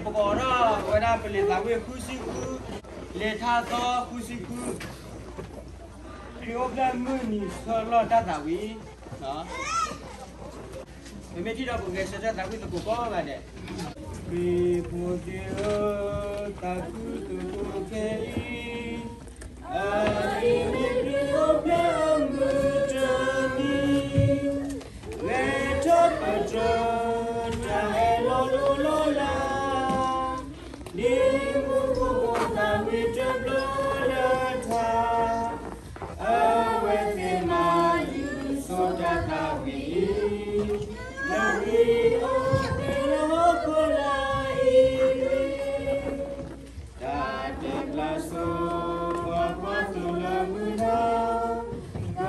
ပကအိးထီၣ်ဝဲဒၣ်ပလံာ်သးဝံၣ်ဃုဆံဃု, လံာ်ထါသီဃုဆံဃု, ခရံာ်အိၣ်ဖျဲၣ်မုၢ်နံၤဆၢလီၤတၢ်သးဝံၣ်. ပမ့ၢ်ထံၣ်ဒီးပကဂဲၤဆၢထၢၣ်သးဝံၣ်သကိးကိးဂၤဒဲး. ခရံာ်ဖိသ့ၣ်ဧၢ, သးခုသကိးခဲအံၤ, အအံၤမ့ၢ်ခရံာ်အိၣ်ဖျဲၣ်မုၢ်တနံၤ, ဂဲၤထီၣ်ပတြၢၤ တၢ်ဟဲလီၤလိၤလီၤလး, ဒ်မူခိၣ်ဖိသးဝံၣ်တဘျီလၢထါ, အဝဲသ့ၣ်မၤယူၤဆိတၢ်သးဝံၣ်အံၤ, လၢခရံာ်အိၣ်ဖျဲၣ်လၢဟီၣ်ခိၣ်လာ်အံၤ, တၢ်ဒဲးဘးစိ, ပှၤကွၢ်သိလၢမုၢ်နၤ, က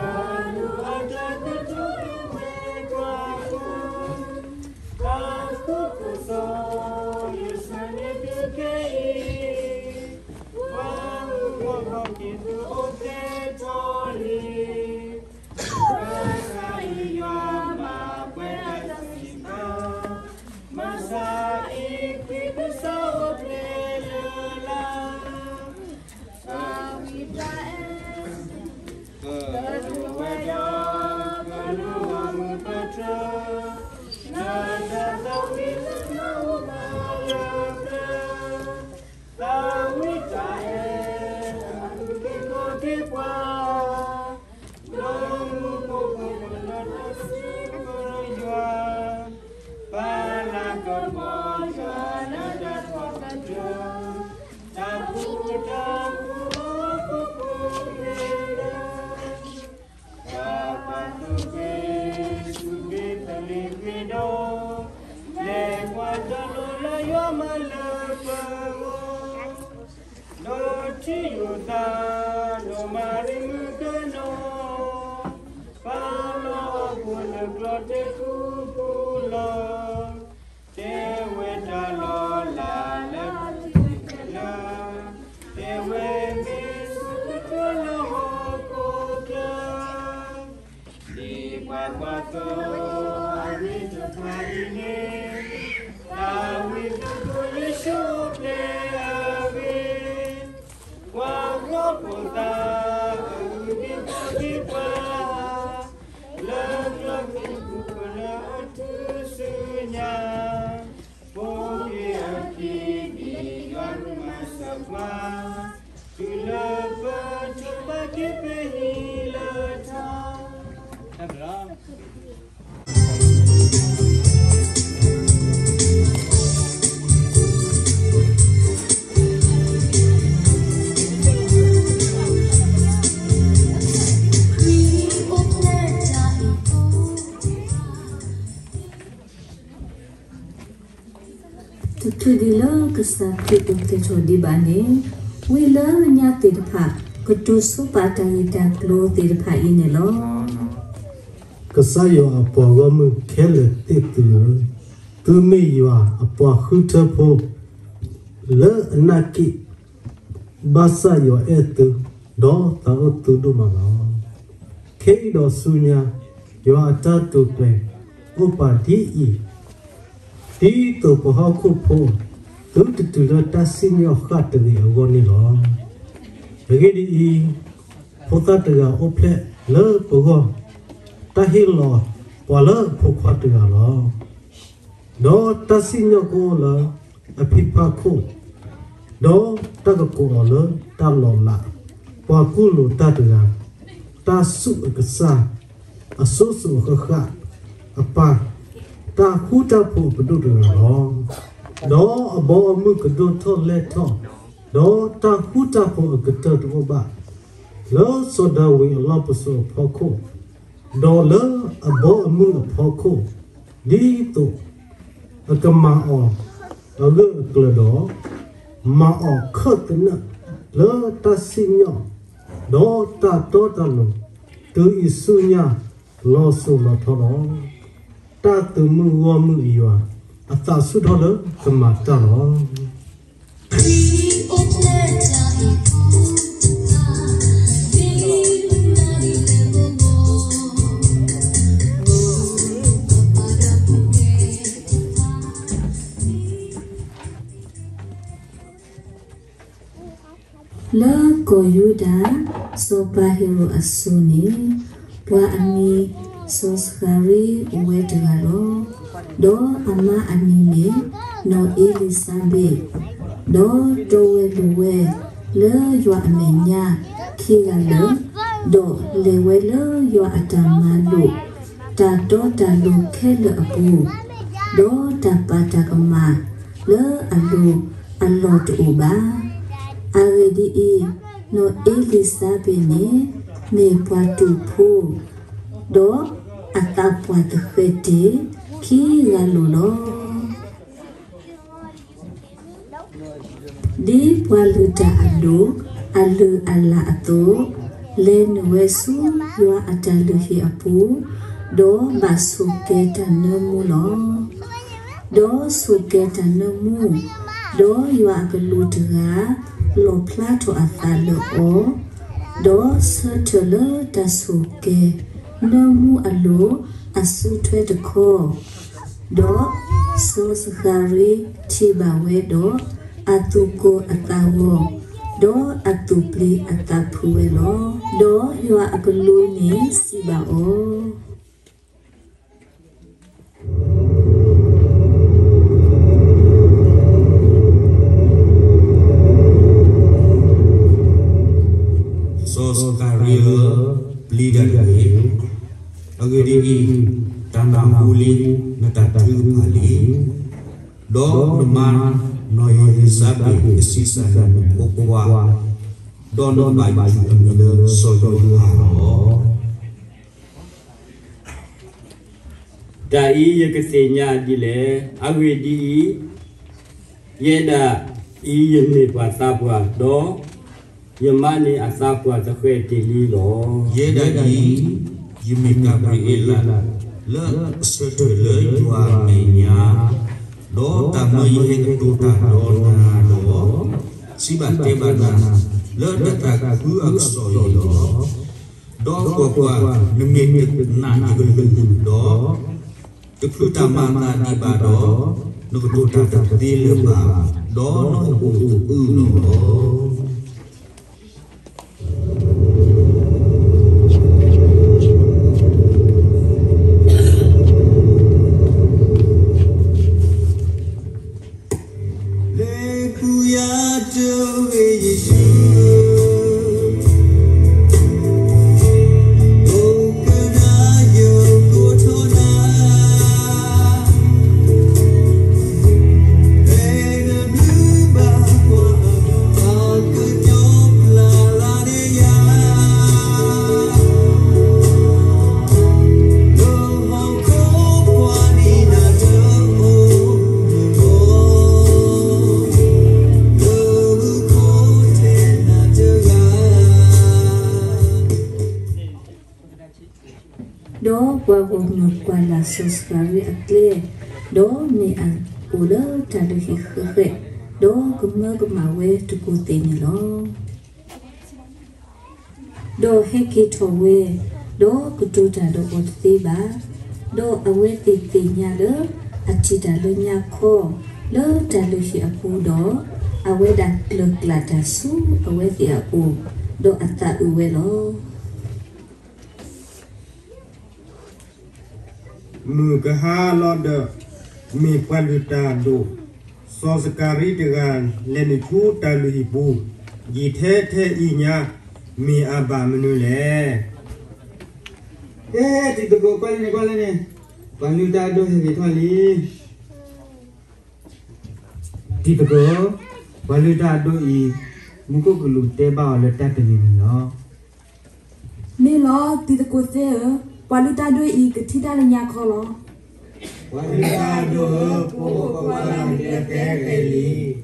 လူးအတၢ်ကတိၤဝဲကွၢ်ကွၢ်, တၢ်သူၣ်ခုသးခု, ယဆၢန့ၢ်သုခဲအံၤ, ပှၤမုၣ်ဖိလီၢ်ခံသုအိၣ်သ့ထီၣ်လံ. ဘၣ်ဆၣ်ယွၤမၤပှဲၤတၢ်စံးပာ်, မၤစၢၤအံၤခရံာ်ကစၢ်အိၣ်ဖျဲၣ်လၢ်လၢ်, သးဝံၣ်တၢ်အဲၣ်, ကဒိးဝဲဒီးကလူးဂီၢ်မုၢ်ပတြၢၤ, လၢတၢ်သးဝံၣ်လၢပျၢၤအိၣ်ဘၣ်လၢပျၢၤ, သးဝံၣ်တၢ်အဲၣ်အက့ၢ်ကီၢ်က့ၤပှၤ, ဒီးမူခိၣ်ဖိလၢတၢ်စံးပတြၢၤယွၤ, ပၢ်လၤကပီၤယွၤလၢတၢ်ထီၣ်ပတြၢၤ, တၢ်ဖှူတၢ်ဖိအခိၣ်ဃုာ်လၢ တၢ်ပာ်သူၣ်ကွံာ်ဆူဘ့းသလ့ၣ်ဃ့ဒီး, လဲၤကွၢ်တၢ်လီၤလၢယွၤမၤလၢပဂီၢ်, ဒီးထံၣ်ယိၤသး, ဒီးမၤရံမုၣ်ကနီၤ, ပာ်လီၤအခိၣ်လၢကျီတဲာ်ကူပူၤလီၤ. တဲဝဲတၢ်လီၤလးလၢတၢ်စံးတၢ်လၢ, တဲဝဲမ့ၢ်ဆူတၢ်လၢဟီၣ်ခိၣ်ချၢ, ဒ်ပှၤကွၢ်သိအဂ့ၢ်တဖၣ်အံၤန့ၣ်, တၢ်ဝံသးစူၤလၢယ့ၣ်ၡူးအိၣ်ဖျဲၣ်အဂ့ၢ်, ကွၢ်လီၤဖိသၣ်အဂ့ၢ်ဒ်သိးက့ၤပှၤ, လၢကျီၢ်ကံၢ်ပူၤလၢအထူၣ်စုညါ, ဖိက့ၤအခံဒ်ယွၤကမၤစၢၤပှၤ, တုၤလၢပထုးဘၣ်က့ၤပဟံၣ်လၢထး. တချုးဒံးလၢကစၢ်ခရံာ်အိၣ်သ့ၣ်ထီၣ်ဒံးဘၣ်န့ၣ်, ဝံလၢညါသ့ၣ်တဖၣ် ကတိၤဆိပာ်တၢ်ဂ့ၢ်တၢ်ကျိၤသ့ၣ်တဖၣ်အံၤန့ၣ်လီၤ. ကစၢ်ယွၤအပှၤဂီၢ်မုၢ်ခဲလၢာ်သ့ၣ်သုဧၢ, သုမ့ၢ်ယွၤအပှၤဃုထၢဖိ လၢအနၢ်က့ၣ်, ဘၣ်ဆၣ်ယွၤအဲၣ်သု, ဒီးသးအိၣ်သုဒိၣ်မးလီၤ. ခဲအံၤဒီးဆူညါ, ယွၤအတၢ်တိာ်ကျဲၤအိၣ်ပာ်ဒ်အံၤ, ဒ်သိးပဟီၣ်ခိၣ်ဖိ သုတတုၤလၢတၢ်စံၣ်ညီၣ်ဃၣ်တဂ့ၤအဂီၢ်န့ၣ်လီၤ. အဂ့ၢ်ဒ်အံၤ, ဖိသၣ်တဂၤအိၣ်ဖျဲၣ်လၢပဂီၢ်, တၢ်ဟ့ၣ်လီၤပှၤလၢအဖိခွါတဂၤလီၤ. ဒီးတၢ်စံၣ်ညီၣ်ကအိၣ်လၢအဖံးဖးခိၣ်, ဒီးတၢ်ကကိးအီၤလၢတၢ်လီၤလး, ပှၤကူၣ်လိာ်တၢ်တဂၤ, တၢ်ဆူးအကစၢ်, အစိၤစိၤအဃၣ်ဃၣ်အပၢ်, တၢ်ဃူတၢ်ဖိးအပဒိၣ်တဂၤလီၤ. ဒီးအဘီအမုၢ်ကဒိၣ်ထီၣ်လဲၢ်ထီၣ်, ဒီးတၢ်ဃူတၢ်ဖိးအကတၢၢ်တအိၣ်ဘၣ်, လၢစီၤဒၤဝံးအလီၢ်ပစိာ်အဖီခိၣ်, ဒီးလၢအဘီအမုၢ်အဖီခိၣ်, ဒ်သိးအကမၤအီၤအဂၢၢ်အကျၢၤဒီး, မၤအီၤခၢၣ်သနၢၣ်လၢတၢ်စံၣ်ညီၣ်, ဒီးတၢ်တီတၢ်လိၤ, တုၤအံၤဆူညါလီၤစိၤလီၤထီလီၤ. တၢ်သုးမုၢ်ဂီၢ်မုၢ်အယွၤ, အသးဆူၣ်ထီၣ်လၢကမၤတၢ်လီၤ. ခရံာ်အိၣ်ဖျဲၣ်တၢ်အံၤ လၢကီၢ်ယူဒၤ, စီၤပၤဟ့ၤရိာ်အစိၤန့ၣ်, ပှၤအမံၤစီၤစဃၤရံအိၣ်ဝဲတဂၤလီၤ. ဒီးအမါအမံၤန့ၣ်နီၢ်အ့လံၤစါဘ့း, ဒီးတီဝဲလိၤဝဲလၢယွၤအမဲာ်ညါခံဂၤလၢာ်, ဒီးလဲၤဝဲလၢယွၤအတၢ်မၤလိာ် တၢ်တီတၢ်လိၤခဲလၢာ်အပူၤ, ဒီးတၢ်ပာ်တၢ်ကမၣ်လၢအလိၤအလီၢ်တအိၣ်ဘၣ်. အဂ့ၢ်ဒ်အံၤ, နီၢ်အ့လံၤစါဘ့းန့ၣ်မ့ၢ်ပှၤတူာ်ဖိ, ဒီးအသးပှၢ်သဃဲးတ့ၢ်ခံဂၤလိာ်လီၤ. ဒ်ပှၤလုၢ်တၢ်အဒိၣ်အလုၢ်အလၢ်အသိး, လဲၤနုာ်ဝဲဆူယွၤအတၢ်လုၢ်ဟံၣ်အပူၤ, ဒီးဘၣ်ဆိၣ်ကဲၤတၢ်နၢမူလီၤ. ဒီးဆိၣ်ကဲၤတၢ်နၢမူ, ဒီးယွၤအကလူးတဂၤလီၣ်ဖျါထီၣ်အသးလၢအီၤ, ဒီးဆၢထၢၣ်လၢတၢ်ဆိၣ်ကဲၤနၢမူအလိၤအစုထွဲတခီ, ဒီးစီၤစဃၤရံထံၣ်ဘၣ်ဝဲဒီး, အသူၣ်ကိၢ်အသးဂီၤ, ဒီးအသူၣ်ပျံၤအသးဖုးဝဲလီၤ. ဒီးယွၤအကလူးန့ၣ်စံးဘၣ်အီၤ, စီၤစဃၤရံဧၢ, ပျံၤတၢ်တဂ့ၤ. အဂ့ၢ်ဒ်အံၤ, တၢ်နၢ်ဟူလံနတၢ်ထုကဖၣ်လံ. ဒီးနမါနီၢ်အ့လံၤစါဘ့းကဆံးစၢ်နဖိခွါ, ဒီးနကဘၣ်ယုၢ်အမံၤလၢစီၤယိၤဟၣ်လီၤ. တၢ်အံၤယကသ့ၣ်ညါဒ်လဲၣ်. အဂ့ၢ်ဒ်အံၤ, ယဲဒၣ်အံၤယမ့ၢ်ပှၤသးပှၢ်, ဒီးယမါန့ၣ်အသးပှၢ်သဃဲးတ့ၢ်လံလီၤ. ယဲဒၣ်အံၤ, ယမ့ၢ်ကၤဘြံၤအ့လး, လၢအဆၢထၢၣ်လၢယွၤအမဲာ်ညါ, ဒီးတၢ်မၢယဟဲကတိၤတၢ်ဒီးနၤဒီး, စံးဘၣ်တဲဘၣ်နၤ, လၢတၢ်သးခုအကစီၣ်အံၤလီၤ. ဒီးကွၢ်ကွၢ်, နမ့ၢ်တနာ်ယကလုၢ်ဒီး, တချုးတၢ်မၤအသးဒံးဘၣ်ဒီး, နကတိၤတၢ်တသ့လၢၤဘၣ်, ဒီးနအိၣ်သအုးလီၤ. လၢပူၤယၤတဂ့ၤယ့ၣ်ၡူးဧၢ, အိၣ်ကဒါယိာ်ကိးထီၣ်နၤ, ဖဲနဘျုးဘၣ်ပှၤကညီဖျါလၢန့ၣ်ယၤ, ဒီးပှၤဂီၢ်မုၢ်ကွၢ်လၢ်စီၤစဃၤရံအကျဲ, ဒီးမ့ၢ်အအိၣ်လၢတၢ်လုၢ်ဟံၣ်ဃဲးဃဲး, ဒီးကမၢကမၣ်ဝဲတကိးသ့ၣ်န့ၣ်လီၤ. ဒီးဟဲက့ၤထီၣ်ဝဲ, ဒီးကတိၤတၢ်ဒီးအီၤတသ့ဘၣ်. ဒီးအဝဲသ့ၣ်သ့ၣ်ညါလၢ အထံၣ်တၢ်လၢညါခီ လၢတၢ်လုၢ်ဟံၣ်အပူၤဒီး, အဝဲဒၣ်ကျၢၤကျၢ်တၢ်ဆူအဝဲသ့ၣ်အအိၣ်, ဒီးအသးအုးဝဲလီၤ. မုၢ်ကဟါလီၤဒီး, မ့ၢ်ပှၤလုၢ်တၢ်အဒိၣ်, စီၤစကၤရံတဂၤလဲၤနုာ်ဆူတၢ်လုၢ်ဟံၣ်ပူၤ, ယံာ်ထဲထဲအံၤညါ, မ့ၢ်အဘၣ်မနုၤလဲၣ်. ဟဲ တံၤသကိး ကွၢ်လၢန့ၣ် ကွၢ်လၢန့ၣ်, ပှၤလုၢ်တၢ်အဒိၣ်ဟဲက့ၤထီၣ်လံ. တံၤသကိး, ပှၤလုၢ်တၢ်အဒိၣ်အံၤ, မူခိၣ်ကလူးတဲဘၣ်အီၤလၢတၢ်တမံၤမံၤလီၤ. မ့ၢ်လီၤ တံၤသကိးသ့ၣ်ဧၢ, ပှၤလုၢ်တၢ်ဒိၣ်အံၤ ကထံၣ်တၢ်လၢညါခီလီၤ. ပှၤလုၢ်တၢ်အဒိၣ်ဧၢ, ပအိၣ်ကွၢ်လၢနတဲကဲကဲလံ.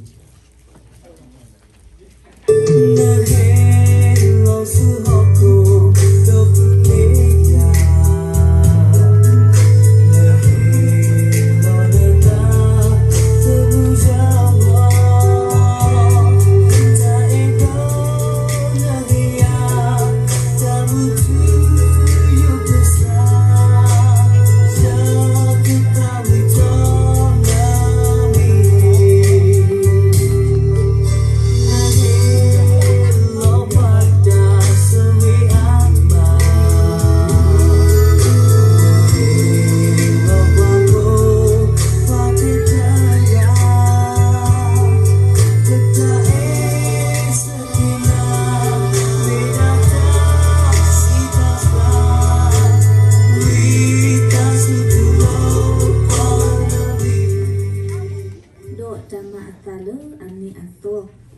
ဒီးတၢ်မၤအသးလၢအမ့ၢ်အသီ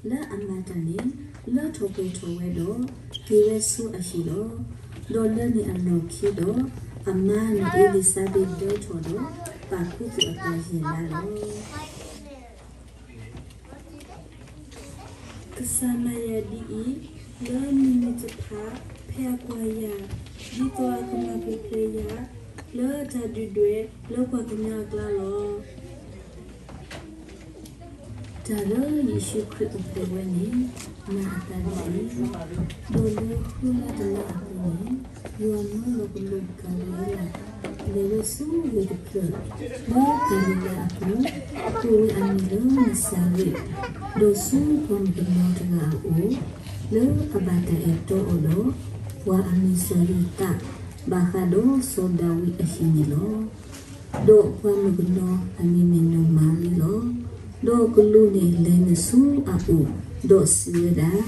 လၢအမၤတၢ်န့ၣ် လၢထီၣ်ပှဲၤထီၣ်ဝဲဒီး က့ၤဝဲဆူအဟံၣ်လီၤ. ဒီးလၢန့ၣ်အလီၢ်ခံဒီး အမါန့ၣ်အ့လံၤစါဘ့းဒၢထီၣ်ဒီး ပာ်ခူသူၣ်အသးယဲၢ်လါလီၤ. ကစၢ်မၤယၤဒ်အံၤ, လၢမုၢ်မ့ၢ်တဖၣ် ဖဲအကွၢ်ယၤ, ဒ်သိးအကမၤပူၤဖျဲးယၤ လၢတၢ်ဒုၣ်ဒွဲၣ်လၢပှၤကညီအကျါလီၤ. တၢ်လၢယ့ၣ်ၡူးခရံာ်အိၣ်ဖျဲၣ်ဝဲန့ၣ် မၤအသးဒ်အံၤ, ဒီးလၢဃုလါတလါအပူၤန့ၣ် ယွၤမၢလီၤကလူးကၤလံၤယၤ လဲၤဝဲဆူဝ့ၢ်တဖျၢၣ် လၢကၤလံၤယၤအပူၤ, ကိးဝဲအမံၤလၢနစၤရ့း, ဒီးဆူပှၤမုၣ်ကနီၤတဂၤအအိၣ်, လၢအဘၣ်တၢ်အဲၣ်တီအီၤဒီး ပှၤအမံၤစီၤယိၤသး, ဘၣ်ဃးဒီးစီၤဒၤဝံးအဟံၣ်န့ၣ်လီၤ. ဒီးပှၤမုၣ်ကနီၤအမံၤမ့ၢ်နီၢ်မၤရံလီၤ. ဒီးကလူးန့ၣ်လဲၤနုာ်ဆူအအိၣ်, ဒီးစံးဝဲဒၣ်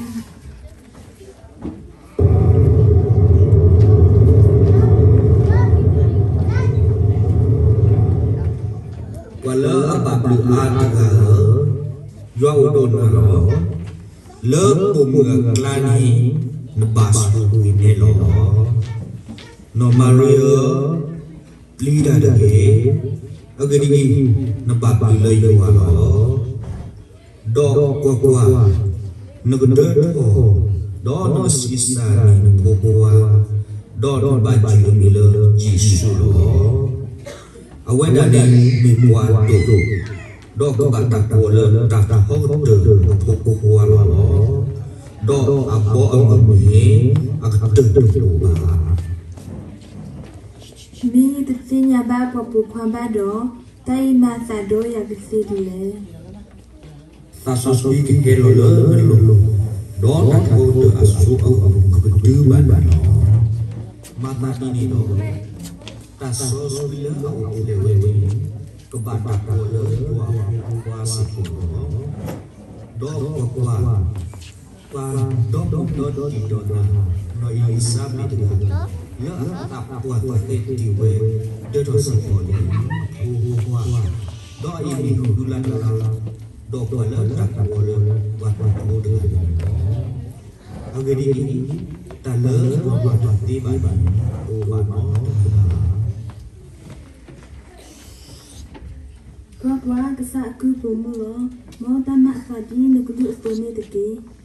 ပှၤလၢအဘၣ်ဘျုးအါတဂၤဧၢ, ယွၤအိၣ်ဒီးနၤလီၤ. လၢပိာ်မုၣ်အကျါန့ၣ် နဘၣ်ဆိၣ်ဂ့ၤန့ၣ်လီၤ. နီၢ်မၤရံဧၢ, ပျံၤတၢ်တဂ့ၤ, အဂ့ၢ်ဒ်အံၤ, နဘၣ်ဘျုးလၢယွၤလီၤ. ဒီးကွၢ်ကွၢ်, နကဒၢထီၣ်, ဒီးနကဆံးစၢ်န့ၢ်နဖိခွါ, ဒီးနဘၣ်ယုၢ်အမံၤလၢယ့ၣ်ၡူးလီၤ. အဝဲဒၣ်န့ၣ်မ့ၢ်ပှၤဒိၣ်, ဒီးကဘၣ်တၢ်ကိးလၢတၢ်ထီကတၢၢ်အဖိခွါလီၤ. ဒီးအဘီအမုၢ်န့ၣ် အကတၢၢ်တအိၣ်ဘၣ်. မ့ၢ်တသ့ၣ်ညါဘၣ်ပှၤပိာ်ခွါဘၣ်ဒီး, တၢ်အံၤမၤအသးဒီးယၤကသ့ဒ်လဲၣ်. သးစီဆှံကဟဲလီၤလၢနလိၤ, ဒီးတၢ်ထီကတၢၢ်အစိအကမီၤကဒုဘၣ်နၤလီၤ. မၤသးဒ်န့ၣ်ဒီး, တၢ်စီဆှံလၢအအိၣ်ဖျဲၣ်ဝဲန့ၣ် ကဘၣ်တၢ်ကိးလၢယွၤအဖိခွါစ့ၢ်ကီးလီၤ. ဒီးကွၢ်ကွၢ်, ပှၤဒီဘူးဒီတံၢ်ဒီးနၤ, နီၢ်အ့လံၤစါဘ့းတဂၤ, လၢအသးပှၢ်သးသဲတ့ၢ်ဝဲ, ဒၢထီၣ်စ့ၢ်ကီးန့ၣ်အဖိခွါ, ဒီးအအံၤမ့ၢ်ဃုလါတလါ, ဒီးပှၤလၢတၢ်ကိးအီၤလၢ ပှၤသးဖိတဂၤန့ၣ်လီၤ. အဂ့ၢ်ဒ်အံၤ, တၢ်လၢယွၤမၤတၢ်သ့ဘၣ်န့ၣ် တအိၣ်ဘၣ်နီတဂၤဘၣ်. ကွၢ်ကွၢ်, ကစၢ်အကုၢ်ပိာ်မုၣ်လီၤ. မ်တၢ်မၤအသးဒ်နကလုၢ်အသိးန့ၣ်တက့ၢ်.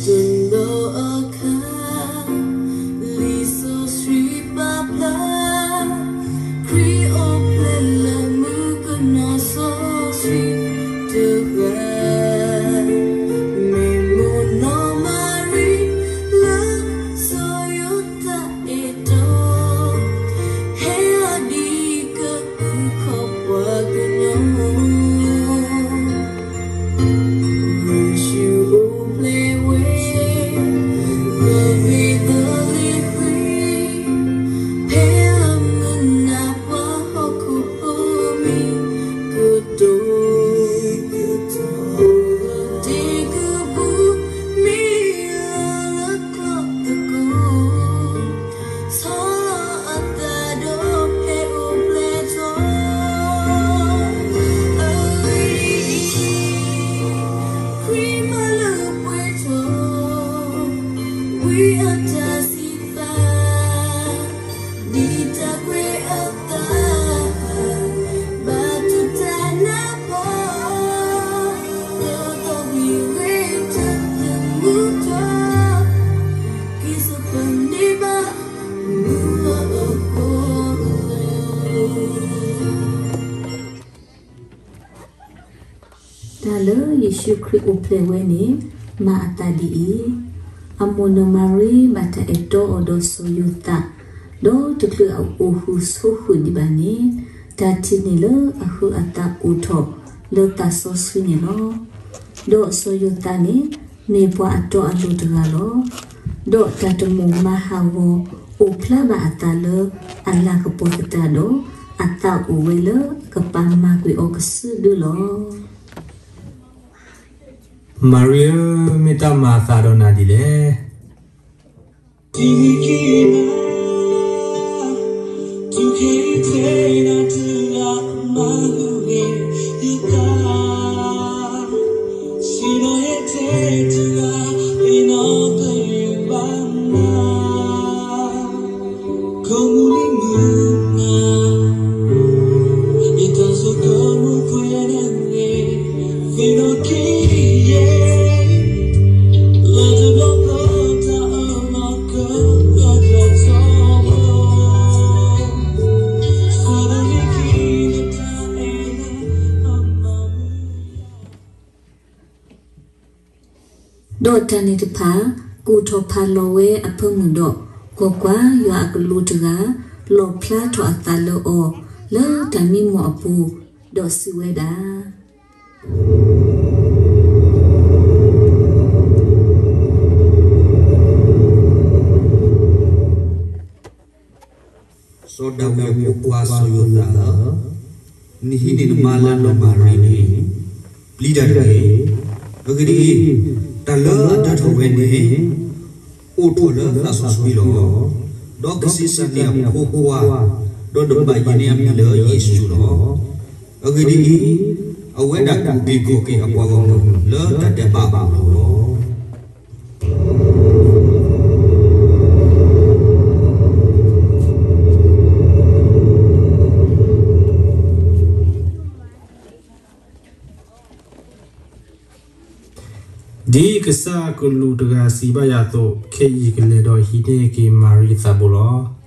တနီၤအခါ လံာ်စီဆှံပာ်ဖျါ ခရံာ်အိၣ်ဖျဲၣ်လၢမုၣ်ကနီၤစီဆှံတဂၤ မ့ၢ်မိၢ်နီၢ်မၤရံ လၢစီၤယိၤသးအဲၣ်တီ ဟဲလီၤဒ်ကဟုခီၣ်ပှၤကညီ ယ့ၣ်ၡူးအိၣ်ဖျဲၣ်ဝဲ လၢဘ့းသလ့ဟ့ၣ် ဖဲလၢမုၢ်နၤပှၤဟီၣ်ခိၣ်ဖိမံၤကတိၤ အိၣ်လၢဒ့ကဘူး မံလီၤလၢကျီၢ်သကိး ဆီလီၤအသးဒီးဖဲအိၣ်ဖျဲၣ်ထီၣ် အဂ့ၢ်ဒ်အံၤ ခရံာ်မၤလၢပှဲၤထီၣ် ဝံအတၢ်စံးသး ဒ်တၢ်ကွဲးအသး ဘၣ်တၢ်နးပၢၢ် ဒီးသီၣ်ဂံၢ်ဂ့ၤတၢ်သမူထီၣ် က့ၤစိာ်ပန့ၢ်ဘၣ် မုၢ်လီၤအဃိ တၢ်လၢယ့ၣ်ၡူးခရံာ်အိၣ်ဖျဲၣ်ဝဲန့ၣ် မၤအသးဒ်အံၤ, အမိၢ်နီၢ်မၤရံဘၣ်တၢ်အဲၣ်တီအီၤဒီးစီၤယိၤသး, ဒီးတချုးအအိၣ်ဃုာ်ဆိးဃုာ်ဒံးဘၣ်န့ၣ်, တၢ်ထံၣ်န့ၢ်လၢအဟုးအသးအိၣ်ထီၣ်လၢသးစီဆှံန့ၣ်လီၤ. ဒီးစီၤယိၤသးန့ၣ် မ့ၢ်ပှၤအတီအလိၤတဂၤလီၤ. ဒီးတၢ်တမိၣ်မၤဟးဂီၤအိၣ်ဖျါဘၣ်အသးလၢအလၤကပီၤသတးဒီး အသးအိၣ်ဝဲလၢအကပာ်မၤကွံာ်အီၤကစုဒုလီၤ. မၤရံဧၢ, မ့ၢ်တၢ်မၤအသးဒီးနၤဒ်လဲၣ်. ဒီးတၢ်န့ၣ်တဖၣ် ကိၢ်ထီၣ်ဖးလီၤဝဲ အဖၢမုၢ်ဒီး, ကွၢ်ကွၢ်, ယွၤအကလူးတဂၤ လီၣ်ဖျါထီၣ်အသးလၢအီၤ လၢတၢ်မံမီၢ်အပူၤ, ဒီးစံးဝဲဒၣ်. စီၤဒၤဝံးအဖိခွါစီၤယိၤသးဧၢ, နဟံးန့ၢ်နမါလၢနီၢ်မၤရံန့ၣ် ပျံၤတၢ်တဂ့ၤ. အဂ့ၢ်ဒ်အံၤ, တၢ်လၢအဒၢထီၣ်ဝဲန့ၣ် အိၣ်ထီၣ်လၢသးစီဆှံလီၤ. ဒီးကဆံးစၢ်န့ၢ်အဖိခွါ, ဒီးတဘၣ်ယုၢ်န့ၢ်အမံၤလၢယ့ၣ်ၡူးလီၤ. အဂ့ၢ်ဒ်အံၤ, အဝဲဒၣ်ကအိၣ်က့ၤခီၣ်က့ၤအပှၤဂီၢ်မုၢ်လၢတၢ်ဒဲးဘးအပူၤလီၤ. ဒ်ကစၢ်အကလူးတဂၤစံးဘၣ်ယၤအသိး, ခဲအံၤယကလဲၤဒီးဟံးန့ၢ်က့ၤမၤရံအသးဘိလီၤ.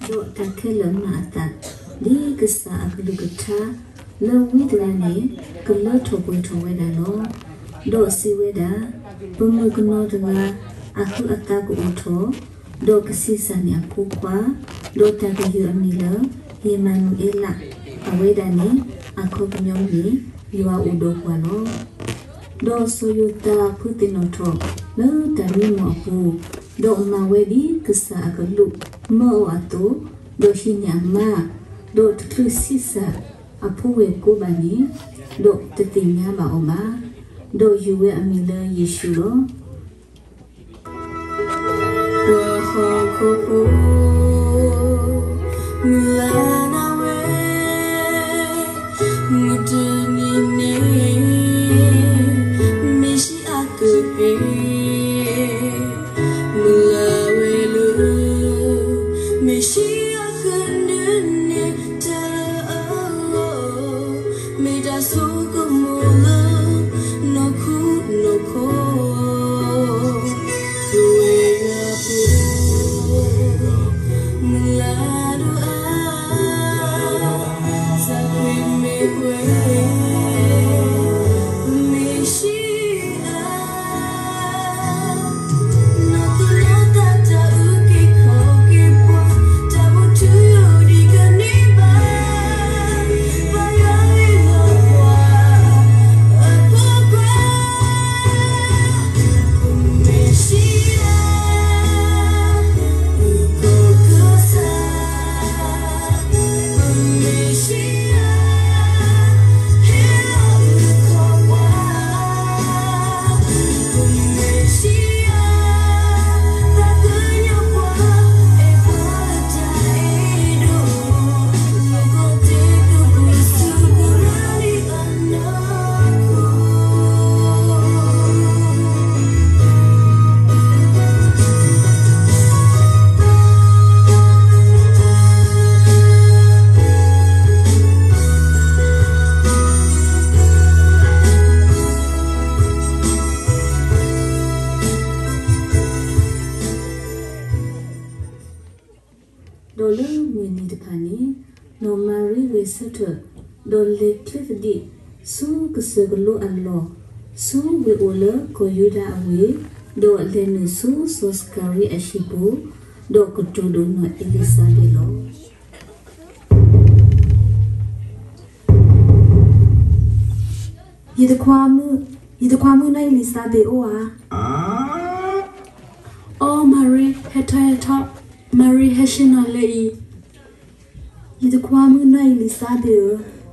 ဒီးတၢ်ခဲလၢာ်မၤအသး ဒ်ကစၢ်အကလုၢ်ကထါ လၢဝံတဂၤန့ၣ် ကလၢထီၣ်ပှဲၤထီၣ်ဝဲဒၣ်လီၤ. ဒီးစံးဝဲဒၣ်, ပမုၣ်ကနီၤတဂၤ အဟုးအသးကအိၣ်ထီၣ်, ဒီးကဆံးစၢ်န့ၢ်အဖိခွါ, ဒီးတၢ်ကယုၢ်အမံၤလၢ အ့မၤနူၤအ့လး, အဝဲဒၣ်န့ၣ် အခီပညီမ့ၢ် ယွၤအိၣ်ဒီးပှၤလီၤ. ဒီးစီၤယိၤသးဖုသ့ၣ်နီၣ်ထီၣ်လၢတၢ်မံမီၢ်အပူၤ, ဒီးမၤဝဲဒ်ကစၢ်အကလုၢ်မၢအီၤအသိး, ဒီးဟံးန့ၢ်အမါ, ဒီးတချုးဆံးစၢ်အဖိဝဲၢ်ကိးဘၣ်န့ၣ်, ဒီးတသ့ၣ်ညါဘၣ်အီၤဘၣ်, ဒီးယုၢ်ဝဲအမံၤလၢယ့ၣ်ၡူးလီၤ. ပှၤဟီၣ်ခိၣ်ဖိ မုၢ်လၢ်နၤဝဲ, မုၢ်တနံၤန့ၣ် မ့ၢ်ဆံးအကဟ့ၣ်, မုၢ်လၢ်ဝဲလၢ မ့ၢ်ဆံးအကဒုးနဲၣ်တၢ်လၢအဂီၢ်, မ့ၢ်တၢ်ဆိကမိၣ်လၢ နီၢ်ခိနီၢ်ခိ, ပဝဲယွၤဖိ မုၢ်လၢ်ဒိၣ်အါ, စၢ်ခရံာ်မ့ၢ်ဝဲ မ့ၢ်ဆံးအါ, နီၢ်သူၣ်နီၢ်သးတၢ်အုၣ်က့ၤခီၣ်က့ၤပှၤ, တၢ်မူထူယိာ်ဒံးကန့ၢ်ဘၣ်, ပယွၤအံၤလီၤပှၤ ဒီးအဝဲဒၣ်မၤလၢဂဲၤဆၢထၢၣ်, ဒီးလဲၤချ့သဒံးဆူကစၢၢ်ကလိအလီၢ်, ဆူဝ့ၢ်အိၣ်လၢကီၢ်ယူဒၤအဝ့ၢ်, ဒီးလဲၤနုာ်ဆူစီၤစကၤရံအဟံၣ်ပူၤ, ဒီးကတိၤဒိၣ်နီၢ်အ့လံၤစါဘ့းလီၤ. ယတခွါမုၣ်, ယတခွါမုၣ်နီၢ်အ့လံၤစါဘ့းအိၣ်ဧါ. အိ, မၤရံ, ဟဲထီၣ်ဟဲထီၣ်, မၤရံဟဲဆ့ၣ်နီၤလၢအံၤ. ယတခွါမုၣ်နီၢ်အ့လံၤစါဘ့းဧၢ,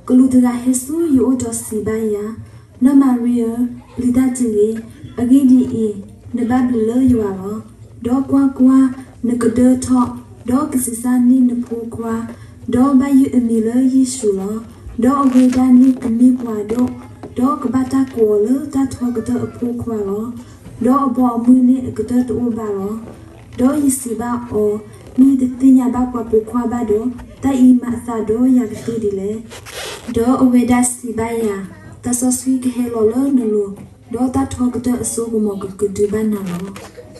ကလူးတဂၤဟဲဆူယအိၣ်ဒီးစံးဘၣ်ယၤ, နီၢ်မၤရံဧၢ, ပျံၤတၢ်တဂ့ၤ, အဂ့ၢ်ဒ်အံၤ, နဘၣ်ဘျုးလၢယွၤလီၤ. ဒီးကွၢ်ကွၢ်, နကဒၢထီၣ်, ဒီးကဆံးစၢ်န့ၢ်နဖိခွါ, ဒီးဘၣ်ယုၢ်အမံၤလၢယ့ၣ်ၡူးလီၤ. ဒီးအဝဲဒၣ်န့ၣ်ကမ့ၢ်ပှၤဒိၣ်, ဒီးကဘၣ်တၢ်ကိးအီၤလၢတၢ်ထီကတၢၢ်အဖိခွါလီၤ. ဒီးအဘီအမုၢ်န့ၣ်အကတၢၢ်တအိၣ်ဘၣ်လီၤ. ဒီးယစံးဘၣ်အီၤ, မ့ၢ်ယတသ့ၣ်ညါဘၣ်ပှၤပိာ်ခွါဘၣ်ဒီး, တၢ်အံၤမၤအသးဒီးယၤကသ့ဒ်လဲၣ်. ဒီးအဝဲဒၣ်စံးဘၣ်ယၤ, တၢ်စီဆှံကဟဲလီၤလၢနလိၤ, ဒီးတၢ်ထီကတၢၢ်အစိကမီၤကကဒုဘၣ်နၤလီၤ.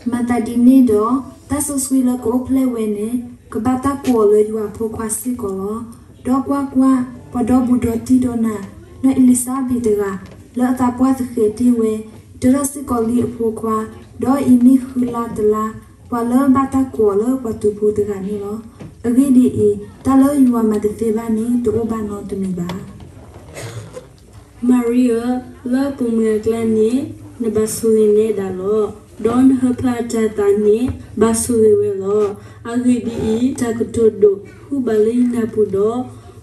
မၤသးဒ်န့ၣ်ဒီး, တၢ်စီဆှံလၢကအိၣ်ဖျဲၣ်ဝဲန့ၣ်, ကဘၣ်တၢ်ကိးအီၤလၢယွၤအဖိခွါစ့ၢ်ကီးလီၤ. ဒီးကွၢ်ကွၢ်, ပှၤဒီဘူးဒီတံၢ်ဒီးနၤ, နီၢ်အ့လံၤစါဘ့းတဂၤ, လၢအသးပှၢ်သဃဲးတ့ၢ်ဝဲ, တ့ထီၣ်စ့ၢ်ကီးလံအဖိခွါ, ဒီးအံၤမ့ၢ်ဃုလါတလါ, ပှၤလၢဘၣ်တၢ်ကိးအီၤလၢပှၤတူာ်ဖိတဂၤန့ၣ်လီၤ. အဂ့ၢ်ဒ်အံၤ, တၢ်လၢယွၤမၤတသ့ဘၣ်န့ၣ် တအိၣ်ဘၣ်နီတမံၤဘၣ်. မၤရံဧၢ, လၢပိာ်မုၣ်အကျါန့ၣ်, နဘၣ်ဆိၣ်ဂ့ၤနဲဒၣ်လီၤ. ဒီးနဟၢဖၢအတၤသၣ်န့ၣ်, ဘၣ်ဆိၣ်ဂ့ၤဝဲလီၤ. အဂ့ၢ်ဒ်အံၤ, တၢ်ကတိၤဒိၣ်ဟူဘၣ်လၢယနၢ်ပူၤဒီး,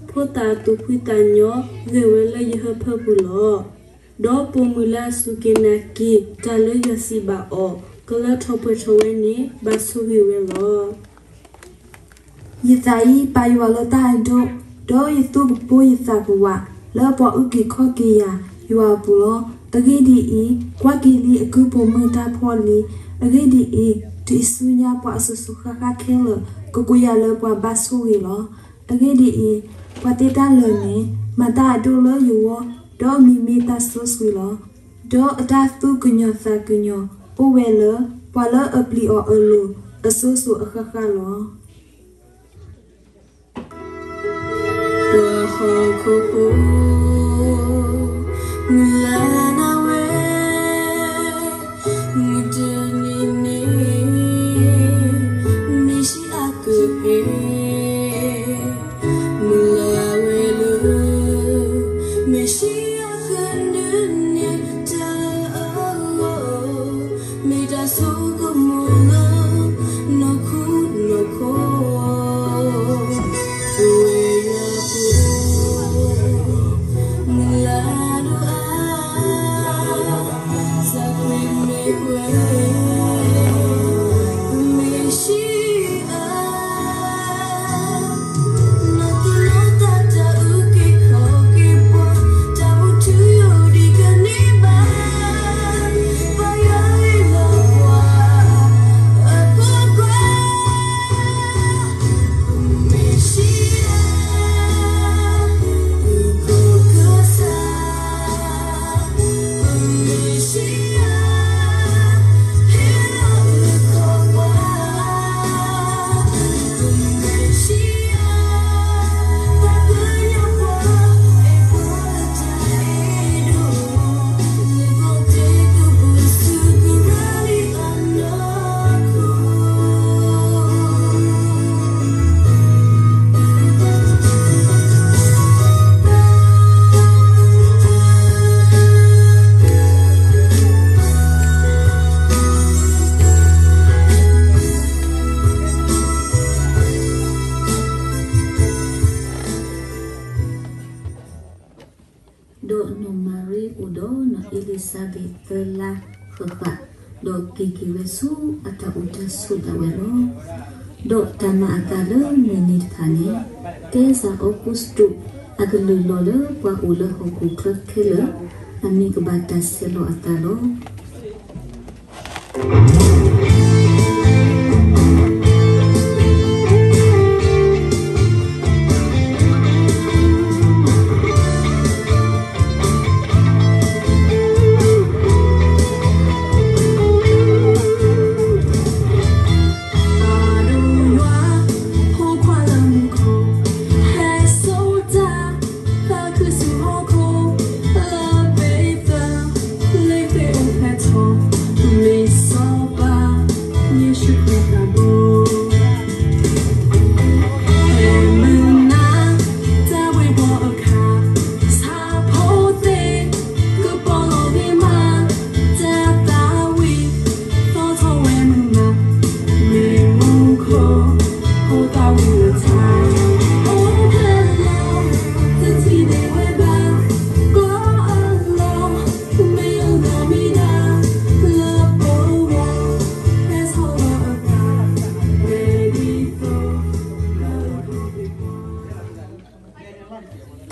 ဖိသၣ်အသူၣ်ဖှံသးညီ, ဂဲၤဝဲလၢယဟၢဖၢပူၤလီၤ. ဒီးပိာ်မုၣ်လၢအစူၢ်က့ၤနာ်က့ၤတၢ်လၢယွၤစံးဘၣ်အီၤ, ကလၢထီၣ်ပှဲၤထီၣ်ဝဲန့ၣ်, ဘၣ်ဆိၣ်ဂ့ၤဝဲလီၤ. ယသးအံၤပာ်ယွၤလၢတၢ်အဒိၣ်, ဒီးယသူၣ်ကပိၢ်ယသးကဝးလၢပှၤအုၣ်က့ၤခီၣ်က့ၤယၤယွၤအပူၤလီၤ. အဂ့ၢ်ဒ်အံၤ, ကွၢ်က့ၤလံအကုၢ်ပိာ်မုၣ်တၢ်ဖှီၣ်လံ. အဂ့ၢ်ဒ်အံၤ, တုၤအံၤဆူညါပှၤအစိၤစိၤဃၣ်ဃၣ်ခဲလၢာ် ကကိးယၤလၢပှၤဘၣ်ဆိၣ်ဂ့ၤလီၤ. အဂ့ၢ်ဒ်အံၤ, ပှၤသ့တၢ်လၢာ်န့ၣ် မၤတၢ်အဒိၣ်လၢယဂီၢ်, ဒီးအမံၤမ့ၢ်တၢ်စီဆှံလီၤ. ဒီးအတၢ်သူၣ်ကညီၤသးကညီၤအိၣ်ဝဲလၢ ပှၤလၢအပျံၤအီၤအလိၤအစိၤစိၤအဃၣ်ဃၣ်လီၤ. ပှၤဟီၣ်ခိၣ်ဖိ မုၢ်လၢ်နၤဝဲ မုၢ်တနံၤန့ၣ် မ့ၢ်ဆံးအကဟ့ၣ် မုၢ်လၢ်ဝဲလၢ မ့ၢ်ဆံးအကဒုးန့ၢ်တၢ်အဂီၢ် မ့ၢ်တၢ်ဆိကမိၣ်လၢ နီၢ်ခိနီၢ်ခိ ပဝဲယွၤဖိ မုၢ်လၢ်ဒိၣ်အါ စၢ်ကွံမ့ၢ်ဝဲ မ့ၢ်ဆံးအါ နီၢ်သူၣ်နီၢ်သးတၢ်အုၣ်က့ၤခီၣ်က့ၤပှၤ တၢ်အိၣ်ထုးယိာ်ဒံးကန့ၢ်ဘၣ် ပယီၤအံၤလီၤပှၤ အဖိခွါ မ့ၢ်ဆံးအါ အုၣ်ကီၤကစၢ် မ့ၢ်ဆံးအါ ဟ့ၣ်လီၤအုၣ်ကီၤပှၤ ဒီးနီၢ်မၤရံအိၣ်ဒီးနီၢ်အ့လံၤစါဘ့းသၢလါဃၣ်ဃၣ်, ဒီးက့ၤက့ၤဝဲဆူအတၢ်အိၣ်တၢ်ဆိးဒၣ်ဝဲလီၤ. ဒီးတၢ်မၤအသးလၢမုၢ်နံၤတဖၣ်န့ၣ်, ကဲစၢ်အီကူးစတူး အကလုၢ်လီၤလၢပှၤအိၣ်လၢဟီၣ်ခိၣ်ချၢခဲလၢာ် အမံၤကဘၣ်တၢ်ဆဲးလီၤအသးလီၤ.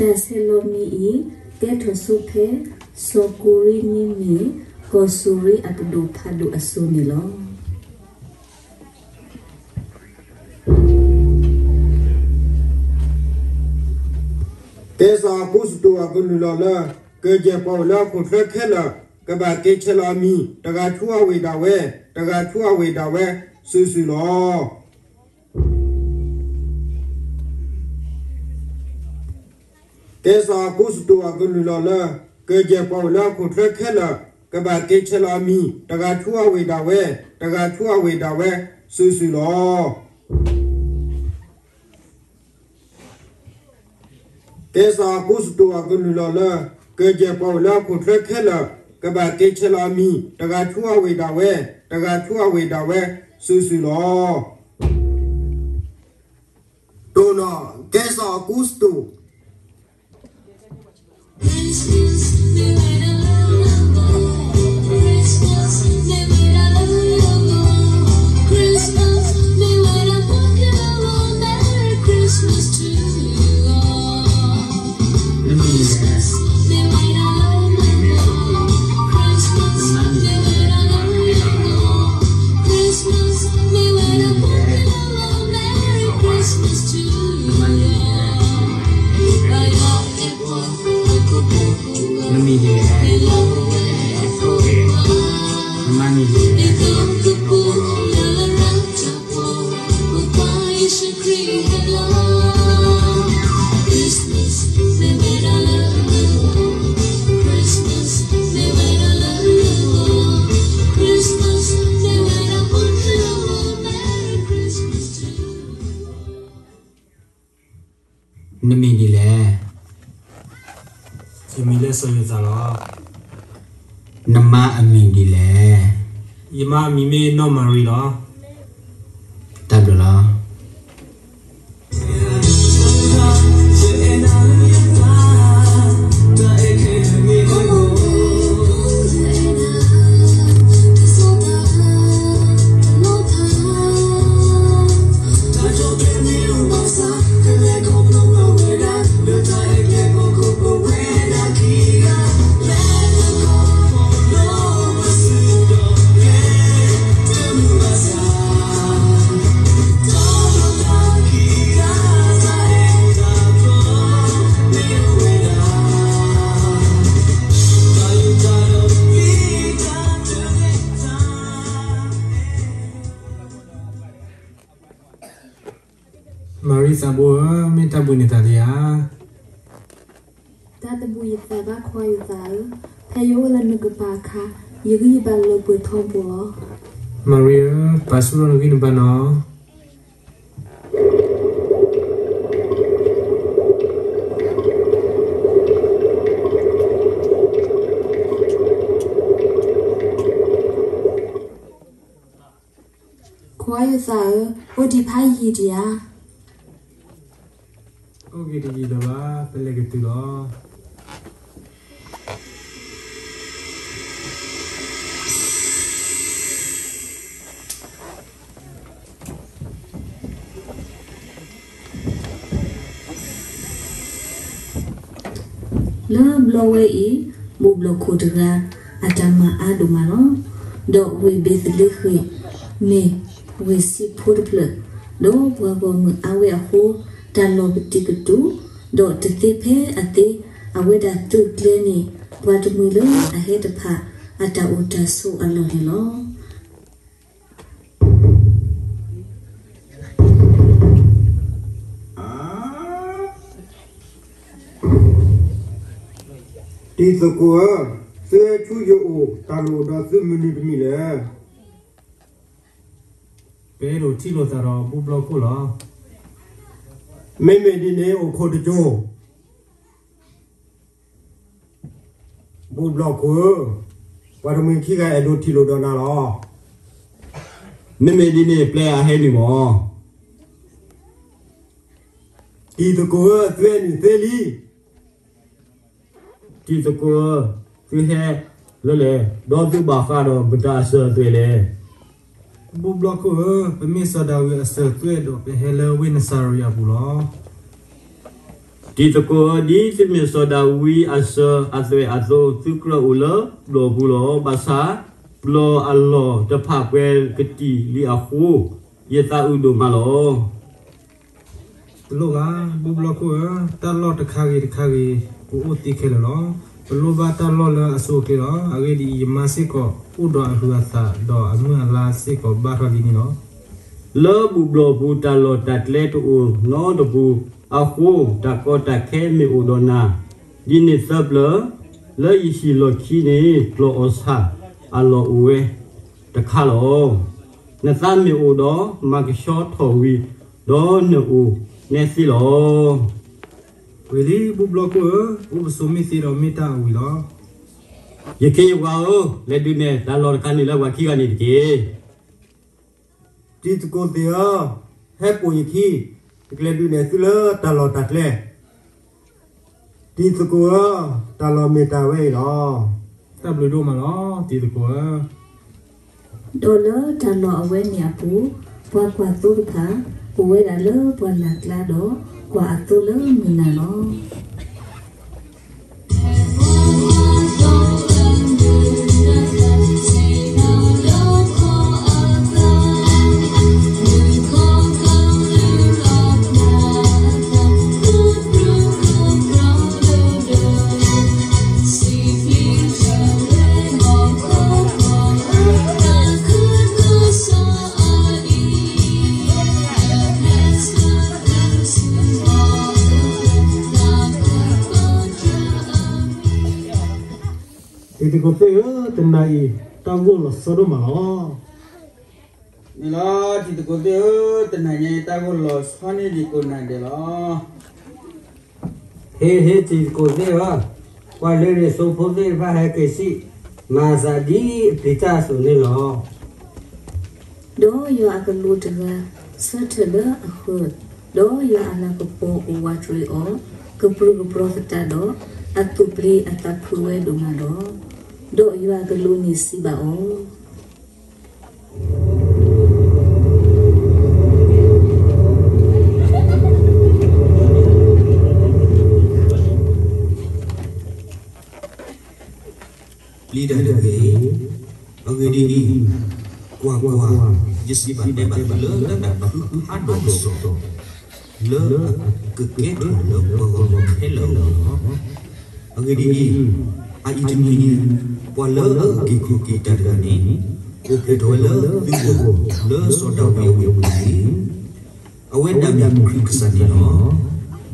တၢ်ဆဲးလီၤမံၤအံၤ ကဲထီၣ်ဆိဖဲ စီၤကူၤရံနံမံၤ ကီၢ်စူၤရံအပဒိၣ်ဖးဒိၣ်အစိၤန့ၣ်လီၤ. ကဲစၢ်အပူစတိၣ်အကလုၢ်လီၤလၢ ကယဲၢ်ပှၤအိၣ်လၢဟီၣ်ခိၣ်ချၢခဲလၢာ် ကဘၣ်က့ၤဆဲးလီၤအမံၤ တဂၤဆူအဝ့ၢ်ဒၣ်ဝဲ, တဂၤဆူအဝ့ၢ်ဒၣ်ဝဲ စုာ်စုာ်လီၤ. ကဲစၢ်အပူစတိၣ်အကလုၢ်လီၤလၢ ကယဲၢ်ပှၤအိၣ်လၢဟီၣ်ခိၣ်ချၢခဲလၢာ် ကဘၣ်က့ၤဆဲးလီၤအမံၤ တဂၤဆူအဝ့ၢ်ဒၣ်ဝဲ, တဂၤဆူအဝ့ၢ်ဒၣ်ဝဲ စုာ်စုာ်လီၤ. ကဲစၢ်အပူစတိၣ်အကလုၢ်လီၤလၢ ကယဲၢ်ပှၤအိၣ်လၢဟီၣ်ခိၣ်ချၢခဲလၢာ် ကဘၣ်က့ၤဆဲးလီၤအမံၤ တဂၤဆူအဝ့ၢ်ဒၣ်ဝဲ, တဂၤဆူအဝ့ၢ်ဒၣ်ဝဲ စုာ်စုာ်လီၤ. တိၢ်နီၣ် ကဲစၢ်အပူစတိၣ် နမံၤဒ်လဲၣ်. နမံၤဒ်လဲၣ်. နမံၤဒ်လဲၣ်. ယမံၤလၢစီၤယိၤသးလီၤ. နမါအမံၤဒ်လဲၣ်. ယမါအမံၤမ့ၢ်နီၢ်မၤရံလီၤ. တၢ်ဘျုးလီၤ. မၤရံသးဘိဧၢ, မ့ၢ်တၢ်ဘှံးနသးလံဧါ. တၢ်တဘှံးယသးဘၣ်ခွါယသးဧၢ, ဖဲယအိၣ်လၢနကပၤအခါ, ယဂံၢ်ယဘါလၢပှဲၤထီဘိလီၤ. မၤရံဧၢ, ပာ်ဆူၣ်ထီၣ်နဂံၢ်နဘါနီၤ. ခွါယသးဧၢ, အိၣ်ဒံးဖးယံာ်ဒံးဧါ. အိၣ်ဂ့ၤတယံာ်လၢၤဘၣ်, ပလဲၤကတုၤလီၤ. လၢဘျီဝဲအံၤ, ဘူၣ်ဘျီၣ်ခိၣ်တဂၤ အတၢ်မၤအါဒိၣ်မးလီၤ. ဒီးဝ့ၢ်ဘ့းသလ့ဃ့ၣ် မ့ၢ်ဝ့ၢ်ဆံးဖိတဖျၢၣ်, ဒီးပှၤဂီၢ်မုၢ်အါဝဲအဃိ, တၢ်လီၢ်ပတံၤကတူး, ဒီးတသ့ဖဲအသ့, အဝဲဒၣ်သုးကျဲၤန့ၢ် ပှၤတမှံၤလၢအဟဲတဖၣ် အတၢ်အိၣ်တၢ်ဆိးအလီၢ်န့ၣ်လီၤ. တံၤသကိးဧၢ, သုဟဲဆူယအိၣ်တၢ်လိၣ်ဒီးသုမနုၤတမံၤလဲၣ်. ပအဲၣ်ဒိးထံၣ်လိာ်သးဒီးဘူၣ်ဘျီၣ်ခိၣ်လီၤ. မ့မ့ၢ်ဒ်န့ၣ်အိၣ်ခိးတစိၤ. ဘူၣ်ဘျီၣ်ခိၣ်ဧၢ, ပှၤတမှံၤခံဂၤအဲၣ်ဒိးထံၣ်လိာ်ဒီးနၤလီၤ. မ့မ့ၢ်ဒ်န့ၣ် ပျဲအဟဲနုာ်မၢ်. တံၤသကိးဧၢ, သုဟဲနုာ်သ့လံ. တံၤသကိးဧၢ, သုဟဲလၢလဲၣ်, ဒီးသုဘၣ်ဃးဒီးမတၤအစၢၤအသွဲၣ်လဲၣ်. ဘူၣ်ဘျီၣ်ခိၣ်ဧၢ, ပမ့ၢ်စီၤဒၤဝံးအစၢၤသွဲၣ်ဒီး ပဟဲလၢဝ့ၢ်နစၤရ့းအပူၤလီၤ. တံၤသကိးဧၢ, ဒ်သိးမ့ၢ်စီၤဒၤဝံးအစၢၤအသွဲၣ်အသိး, သုကြၢးအိၣ်လၢဘျီၣ်ပူၤလီၤ. ဘၣ်ဆၣ်, ဘျီၣ်အလီၢ်တဖၣ်ပှဲၤကတံာ်လံအဃိ, ယသးအုးဒိၣ်မးလီၤ. တလိၣ်ဘၣ်, ဘူၣ်ဘျီၣ်ခိၣ်ဧၢ, တၢ်လီၢ်တခါဂ့ၤတခါဂ့ၤ, ပအိၣ်သ့ခဲလၢာ်လီၤ. ပလိၣ်ဘၣ်တၢ်လီၢ်လၢအဆိအချ့လီၤ. အဂ့ၢ်ဒ်အံၤ, ယမါစ့ၢ်ကီးအိၣ်ဒီးအဟုးအသး, ဒီးအမုၢ်အလါစ့ၢ်ကီးဘၣ်ထီၣ်လံန့ၣ်လီၤ. လၢဘူၣ်ဘျီၣ်ပူၤတၢ်လီၢ်တၢ်ကျဲတအိၣ်နီတပူၤအဃိ, တၢ်ကီတၢ်ခဲမ့ၢ်အိၣ်ဒီးနၤ, ဒ်န့ၣ်သၢပျၢၤ, လၢယဟံၣ်လီၢ်ခံန့ၣ် ပျီၢ်အီၣ်ဆၣ်အလီၢ်အိၣ်ဝဲတခါလီၤ. နသးမ့ၢ်အိၣ်ဒီးမၤကဆှီထီၣ်ဝံၤ, ဒီးနအိၣ်နဲသ့လီၤ. ဝံၤလံ ဘူၣ်ဘျီၣ်ခိၣ်ဧၢ, အိၣ်ပစိာ်မ့ၢ်သ့ဒီးမ့ၢ်တၢ်အဝံၤလီၤ. ယခ့ယဝၤဧၢ, လဲၤဒုးနဲၣ်တၢ်လီၢ်တခါန့ၣ်လၢပှၤခံဂၤန့ၣ်တက့ၢ်. တံၤသကိးသ့ၣ်ဧၢ, ဟဲပိာ်ယခံ, ယကလဲၤဒုးနဲၣ်သုလၢတၢ်လီၢ်တၢ်ကျဲ. တံၤသကိးဧၢ, တၢ်လီၢ်မ့ၢ်တၢ်ဝဲအံၤလီၤ. တၢ်ဘျုးဒိၣ်မးလီၤ တံၤသကိးဧၢ. ဒီးလၢတၢ်လီၢ်အဝဲန့ၣ်အပူၤ, ပှၤကွၢ်သိတဖၣ်, အိၣ်ဝဲဒၣ်လၢပှၢ်လၢ်ကျါဒီး, ကွၢ်အသိလၢမုၢ်နၤလီၤ. တံၤသကိးသ့ၣ်ဧၢ, တနၤအံၤတၢ်ဂိၢ်လီၤဆီဒိၣ်မးလီၤ. န့ၣ်လီၤ တံၤသကိးသ့ၣ်ဧၢ, တနၤညါအံၤတၢ်ဂိၢ်လီၤဆီန့ၢ်ဒံးကိးနၤဒဲးလီၤ. ဟ့ၣ်ဟ့ၣ်တံၤသကိးသ့ၣ်ဧၢ, ပှၤလၢန့ၣ်စိဖိသ့ၣ်တဖၣ်ဟဲက့ၤစံၣ်, မၤသးဒ်အပျံၤတၢ်အသိးန့ၣ်လီၤ. ဒီးယွၤအကလူးတဂၤဆၢထၢၣ်လၢအဃၢၤ, ဒီးယွၤအလၤကပီၤအိၣ်ဝးတရံးအီၤ, ကပြုၢ်ကပြီၤသတးဒီး, အသူၣ်ပျံၤအသးဖုးဝဲဒိၣ်မးလီၤ. ဒီးယွၤအကလူးန့ၣ်စံးဘၣ်အီၤ လံာ်ဒၣ်တဂ့ၤ, အဂ့ၢ်ဒ်အံၤ, ကွၢ်ကွၢ်, ယစံးဘၣ်တဲဘၣ်သုလၢတၢ်သးခုဖးဒိၣ်အကစီၣ်, လၢအကကဲထီၣ်လၢပှၤဂီၢ်မုၢ်ခဲလၢာ်အဂီၢ်လီၤ. အဂ့ၢ်ဒ်အံၤ, အအံၤတနံၤအံၤ, ပှၤလၢအဂုာ်က့ၤခီၣ်က့ၤတၢ်တဂၤန့ၣ်, အိၣ်ဖျဲၣ်ထီၣ်ဝဲလၢသုဂီၢ်, လၢစီၤဒၤဝံးအဝ့ၢ်ပူၤတက့ၢ်. အဝဲဒၣ်မ့ၢ်ခရံာ်ကစၢ်န့ၣ်လီၤ.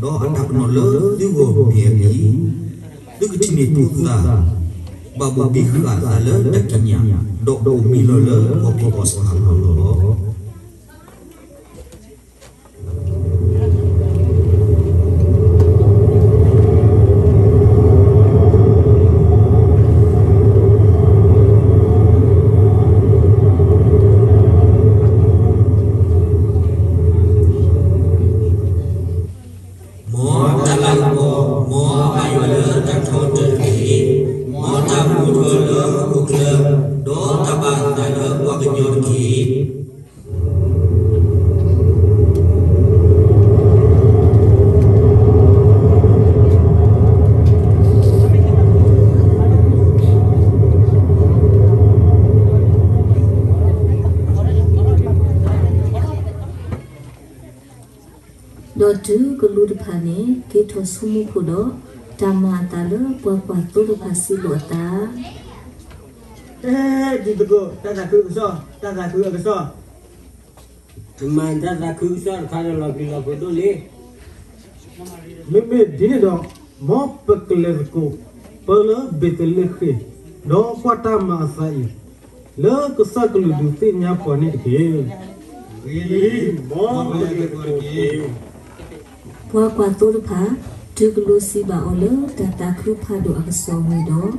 ဒီးအတၢ်ပနီၣ်လၢသုဂီၢ်မ့ၢ်အံၤ, သုကထံၣ်န့ၢ်ဖိသၣ်, ဘၣ်ဘိၣ်ဘံဃာ်အသးလၢတၢ်ကံးညာ်, ဒီးအိၣ်မံလီၤလၢဂီၤဖံးအီၣ်ဆၣ်အလီၢ်လီၤ. မ်တၢ်လၤကပီၤ, မ်အဘၣ်ယွၤလၢတၢ်ထီတၢ်တက့ၢ်. မ်တၢ်မူထီၣ်လၢဟီၣ်ခိၣ်ချၢ, ဒီးတၢ်ဘၣ်အသးလၢပှၤကညီတက့ၢ်. ဒီးတုၤကလူးတဖၣ်န့ၣ် က့ၤထီၣ်ဆိမူခိၣ်ဒီး, တၢ်မၤအသးလၢပှၤကွၢ်သိတဖၣ်စံးလိာ်အသး ဟဲ, တံၤသကိး, တၢ်သးခုအကစီၣ်, တၢ်သးခုအကစီၣ်, တမၤတၢ်သးခုကစီၣ်တခါဒီးလီၤပျံၤလီၤဖုးဒိၣ်လံ. မ့မ့ၢ်ဒ်န့ၣ်ဒီး, မ်ပကလဲၤသကိး, ပၢလၢဘ့းသလ့ဃ့ၣ်, ဒီးကွၢ်တၢ်မၤအသးအံၤ, လၢကစၢ်ကလုာ်ဒုးသ့ၣ်ညါပှၤန့ၣ်တက့ၢ်. ဂ့ၤလံ, မ်ပကလဲၤသကိးတက့ၢ်. ပှၤကွၢ်သိတဖၣ်, တုၤကလူးစံးဘၣ်အီၤလၢတၢ်သးခုဖးဒိၣ်အကစီၣ်ဝံၤဒီး,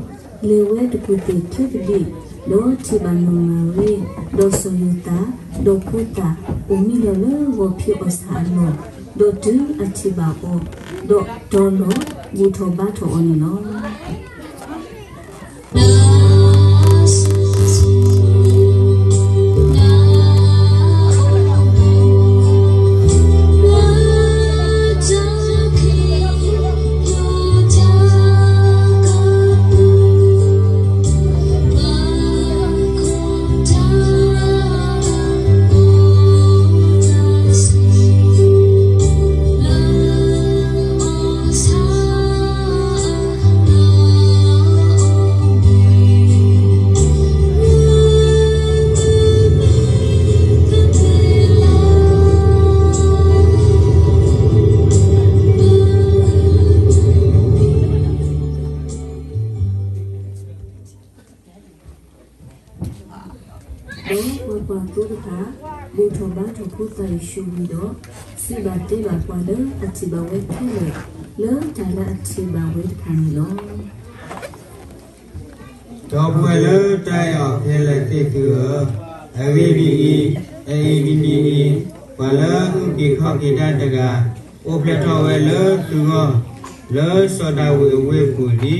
လဲၤဝဲတကူၣ်သ့ၣ်ချ့သဒံး, ဒီးထံၣ်ဘၣ်နီၢ်မၤရံ, ဒီးစီၤယိၤသး, ဒီးဖိသၣ်, အိၣ်မံလီၤလၢဂီၤဖံးအီၣ်ဆၣ်အလီၢ်, ဒီးတုၤအထံၣ်ဘၣ်အီၤ, ဒီးတီၤလီၤဘူၣ်ထီၣ်ဘါထီၣ်အီၤန့ၣ်လီၤ. ဒီး သိတဖၣ် ဘူၣ်ထီၣ်ဘါထီၣ်ဖိသၣ်ယ့ၣ်ၡူးဝံၤဒီး စံးဘၣ်တဲဘၣ်ပှၤလၢအထံၣ်ဘၣ်ဝဲခဲလၢာ် လၢတၢ်လၢအထံၣ်ဘၣ်ဝဲတဖၣ်န့ၣ်လီၤ. ဒီပုၢ်ဝဲၢ်လၢတၢ်အဲၣ်အီၤခဲလၢာ်သ့ၣ်သုဧၢ, အဂ့ၢ်ဒ်အံၤ, အအံၤတနံၤအံၤ, ပှၤလၢအအုၣ်က့ၤခီၣ်က့ၤတၢ်တဂၤ အိၣ်ဖျဲၣ်ထီၣ်ဝဲလၢသုဂီၢ် လၢစီၤဒၤဝံးအဝ့ၢ်ပူၤလံ.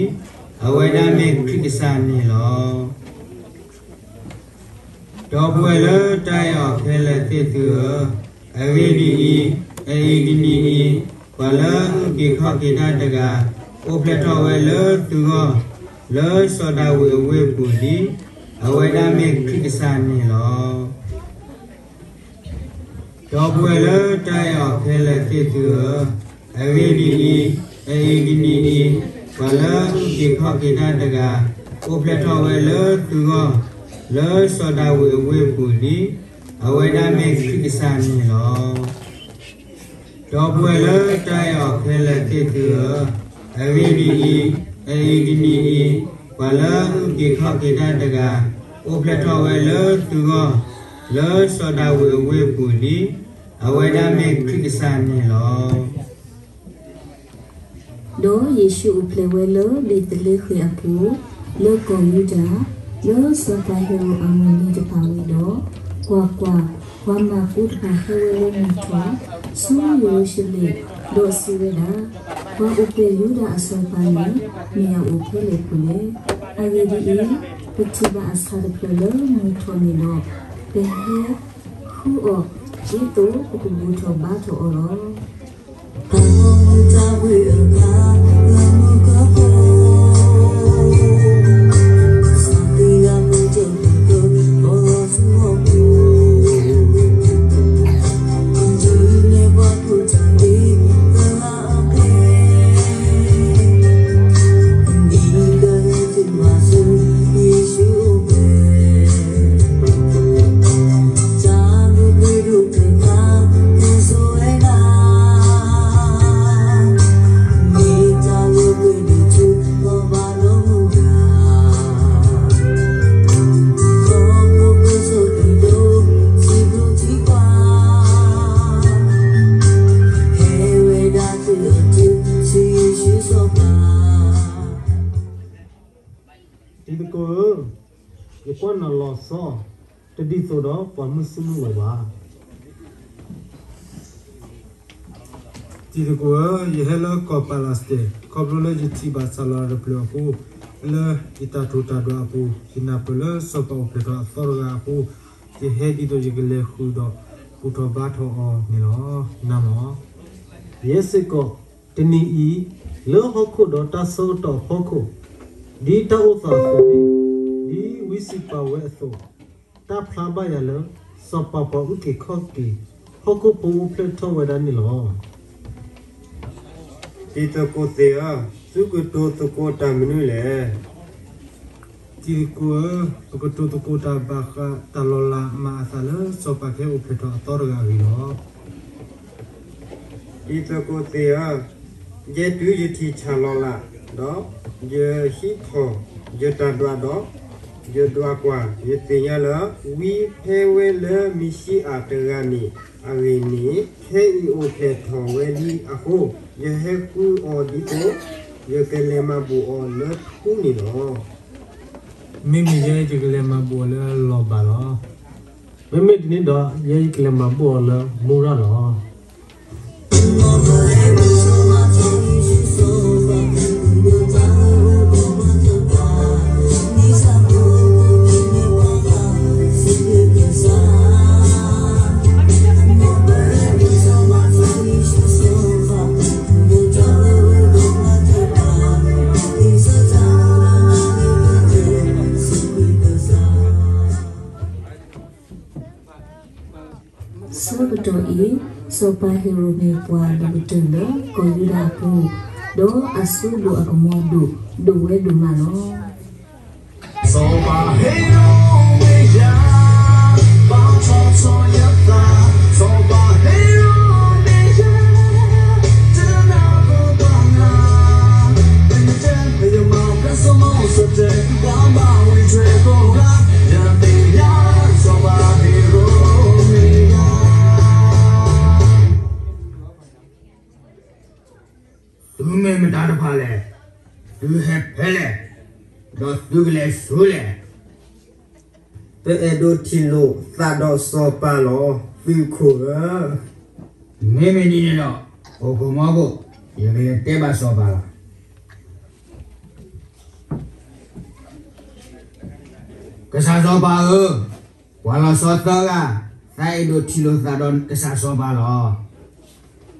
အဝဲဒၣ်မ့ၢ်ခရံာ်ကစၢ်န့ၣ်လီၤ. ဒီပုၢ်ဝဲၢ်လၢတၢ်အဲၣ်အီၤခဲလၢာ်သ့ၣ်သုဧၢ, အဂ့ၢ်ဒ်အံၤ, အအံၤတနံၤအံၤ, ပှၤလၢအအုၣ်က့ၤခီၣ်က့ၤတၢ်တဂၤ အိၣ်ဖျဲၣ်ထီၣ်ဝဲလၢသုဂီၢ် လၢစီၤဒၤဝံးအဝ့ၢ်ပူၤလံ. အဝဲဒၣ်မ့ၢ်ခရံာ်ကစၢ်န့ၣ်လီၤ. ဒီပုၢ်ဝဲၢ်လၢတၢ်အဲၣ်အီၤခဲလၢာ်သ့ၣ်သုဧၢ, အဂ့ၢ်ဒ်အံၤ, အအံၤတနံၤအံၤ, ပှၤလၢအအုၣ်က့ၤခီၣ်က့ၤတၢ်တဂၤ အိၣ်ဖျဲၣ်ထီၣ်ဝဲလၢသုဂီၢ် လၢစီၤဒၤဝံးအဝ့ၢ်ပူၤလံ. အဝဲဒၣ်မ့ၢ်ခရံာ်ကစၢ်န့ၣ်လီၤ. ဒီပုၢ်ဝဲၢ်လၢတၢ်အဲၣ်အီၤခဲလၢာ်သ့ၣ်သုဧၢ, အဂ့ၢ်ဒ်အံၤ, အအံၤတနံၤအံၤ, ပှၤလၢအအုၣ်က့ၤခီၣ်က့ၤတၢ်တဂၤ အိၣ်ဖျဲၣ်ထီၣ်ဝဲလၢသုဂီၢ် လၢစီၤဒၤဝံးအဝ့ၢ်ပူၤလံ. အဝဲဒၣ်မ့ၢ်ခရံာ်ကစၢ်န့ၣ်လီၤ. ဒီးယ့ၣ်ၡူးအိၣ်ဖျဲၣ်ဝဲလၢဘ့းသလ့ဃ့ၣ်အပူၤ, လၢကီၢ်ယူဒၤ, လၢစီၤပၤဟ့ၤရိာ်အမုၢ်နံၤတဖၣ်ဝံၤဒီး, ကွၢ်ကွၢ်, ပှၤမၢ်ကူတဖၣ်ဟဲဝဲလၢမုၢ်ထီၣ် ဆူယရူၤၡလ့ၣ်, ဒီးစံးဝဲဒၣ်, ပှၤအိၣ်ဖျဲၣ်ယူဒၤအစီၤပၤန့ၣ် မ့ၢ်အအိၣ်ဖဲလဲၣ်အပူၤလဲၣ်. အဂ့ၢ်ဒ်အံၤ, ပထံၣ်ဘၣ်အဆၣ်တဖျၢၣ်လၢမုၢ်ထီၣ်န့ၣ်ဒီး, ပဟဲဃုအီၤ, ဒ်သိးပကဘူၣ်ထီၣ်ဘါထီၣ်အီၤလီၤ. တံၤသကိးဧၢ, ယကွၢ်နၤလီၤဆီ, တဒ်သိးဒီးပှၤမုၢ်ဆ့ၣ်မုၢ်ဂီၤဘၣ်. တံၤသကိးဧၢ, ယဟဲလၢကီၢ်ပၤလးစတ့း, ခီဖျိလၢယထံၣ်ဘၣ်ဆၣ်လီၤတဖျၢၣ်အဃိ, လၢယတၢ်ထူးတၢ်ဒွးအပူၤ, ယနၢ်ပၢၢ်လၢစီၤပၤအိၣ်ဖျဲၣ်ထီၣ်အသီတဂၤအဃိ, ယဟဲဒ်သိးယကလဲၤဃုာ်ဒီးဘူၣ်ထီၣ်ဘါထီၣ်အီၤန့ၣ်လီၤ. နၤမ့ၢ် ယဲစ့ၢ်ကီး, တနံၤအံၤ, လၢဟီၣ်ခိၣ်ဒီးတၢ်ဆၢကတီၢ်အဖီခိၣ်, ဒ်တၢ်အိၣ်သးအသိးန့ၣ်, ဒ်ဝံစံးပာ်ဝဲအသိး, တၢ်ဖျါဘၣ်ယၤလၢ စီၤပၤပှၤအုၣ်က့ၤခီၣ်က့ၤ ဟီၣ်ခိၣ်ဖိအိၣ်ဖျဲၣ်ထီၣ်ဝဲဒၣ်န့ၣ်လီၤ. တံၤသကိးသ့ၣ်ဧၢ, သုကတိၤသကိးတၢ်မနုၤလဲၣ်. တံၤသကိးဧၢ, ပကတိၤသကိးတၢ်ဘၣ်ဃးတၢ်လီၤလးမၤအသးလၢစီၤပၤကဟဲအိၣ်ဖျဲၣ်ထီၣ်အသီတဂၤအဂ့ၢ်လီၤ. တံၤသကိးသ့ၣ်ဧၢ, ယဲတုၤယထံၣ်ဆၣ်လီၤလး, ဒီးယဟံးထီၣ်ယတၢ်ဒွးဒီး ယဒွးကွၢ်, ယသ့ၣ်ညါလၢ ဝံဖဲဝဲလၢမ့ၣ်ၡံအၤတဂၤန့ၣ်အဂ့ၢ်န့ၣ်, ခဲအံၤအိၣ်ဖျဲၣ်ထီၣ်ဝဲလံအဃိ, ယဟဲဃုအီၤဒ်သိး ယကလဲၤမၤဘူၣ်အီၤလၢထူန့ၣ်လီၤ. မ့မ့ၢ်ယဲယကလဲၤမၤဘူၣ်အီၤလၢလီၤဘၣ်လီၤ. မ့မ့ၢ်တန့ၣ်ဒီး ယဲယကလဲၤမၤဘူၣ်အီၤလၢမူရၣ်လီၤ. ဆၢကတီၢ်အံၤ, စီၤပၤဟ့ၤရိာ်မ့ၢ်ပှၤဒိၣ်ကတၢၢ်လၢကီၢ်ယူဒၤအပူၤ, ဒီးအစိဒိၣ်အကမီၤဒိၣ်ဒိၣ်ဝဲဒိၣ်မးလီၤ. စီၤပၤဟ့ၤရိာ်မ့ၢ်ယၤ, ဘါထီၣ်ထီၣ်ယသး, စီၤပၤဟ့ၤရိာ်မ့ၢ်ယၤ, တနၢ်ပၢၢ်ဘၣ်နၤ, ပယမၤကဆိမိၣ်စတဲ, ဘၣ်မၤဝံၤထွဲကိးဂၤ, ယသ့ၣ်ညါ, စီၤပၤဟ့ၤရိာ် မ့ၢ်မတၤတဖၣ်လဲၣ်. သုဟဲဖဲလဲၣ်, ဒီးသုကလဲၤဆူလဲၣ်. ပအဲၣ်ဒိးထံၣ်လိာ်သးဒီးစီၤပၤလီၤ, သုးခိၣ်ဧၢ. မ့မ့ၢ်ဒ်န့ၣ်ဒီး, အိၣ်ခိးမီခိၣ်, ယကလဲၤတဲဘၣ်စီၤပၤလီၤ. ကစၢ်စီၤပၤဧၢ, ပှၤလီၤဆီသၢဂၤ, သးအဲၣ်ဒိးထံၣ်လိာ်သးဒီးကစၢ်စီၤပၤလီၤ.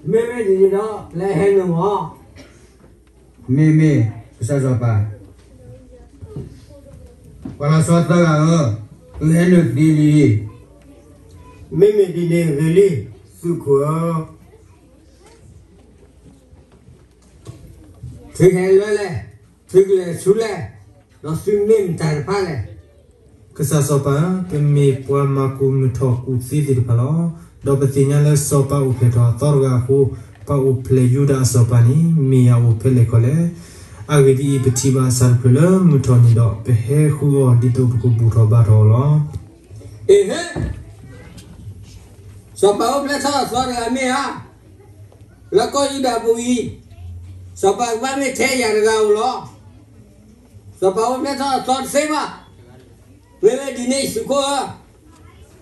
မ့မ့ၢ်ဒ်န့ၣ်ဒီး လဲၤဟဲနုာ်မီၤ. မ့မ့ၢ်, ကစၢ်စီၤပၤ, ပှၤလီၤဆီသၢဂၤဧၢ, သုဟဲနုာ်သ့လံ. မ့မ့ၢ်ဒ်န့ၣ်ဂ့ၤလံ, သုးခိၣ်ဧၢ. သုဟဲလၢလဲၣ်, သုကလဲၤဆူလဲၣ်, ဒီးသုမ့ၢ်မတၤတဖၣ်လဲၣ်. ကစၢ်စီၤပၤဧၢ, ပမ့ၢ်ပှၤမၤကူၣ်မုၢ်ထီၣ်ကူၣ်သ့သ့ၣ်တဖၣ်လီၤ. ဒီးပသ့ၣ်ညါလၢစီၤပၤအိၣ်ဖျဲၣ်ထီၣ်အသီတဂၤအဃိ, ပှၤအိၣ်ဖျဲၣ်ယူဒၤအစီၤပၤန့ၣ် မ့ၢ်ယၤအိၣ်ဖဲလဲၣ်ခီလဲၣ်. အဂ့ၢ်ဒ်အံၤ, ပထံၣ်ဘၣ်အစၢ်တဖျၢၣ်လၢမုၢ်ထီၣ်န့ၣ်ဒီး, ပဟဲဃုအီၤဒ်သိးပကဘူၣ်ထီၣ်ဘါထီၣ်အီၤလီၤ. အ့ဟ့, စီၤပၤအိၣ်ဖျဲၣ်ထီၣ်အသီတဂၤမ့ၢ်ဧါ. လၢကီၢ်ယူဒၤပူၤအံၤ, စီၤပၤကဘၣ်မ့ၢ်ထဲယၤတဂၤဧိၤလီၤ. စီၤပၤအိၣ်ဖျဲၣ်ထီၣ်အသီတသ့ဘၣ်. မ့မ့ၢ်ဒ်န့ၣ် ယသုးခိၣ်ဧၢ,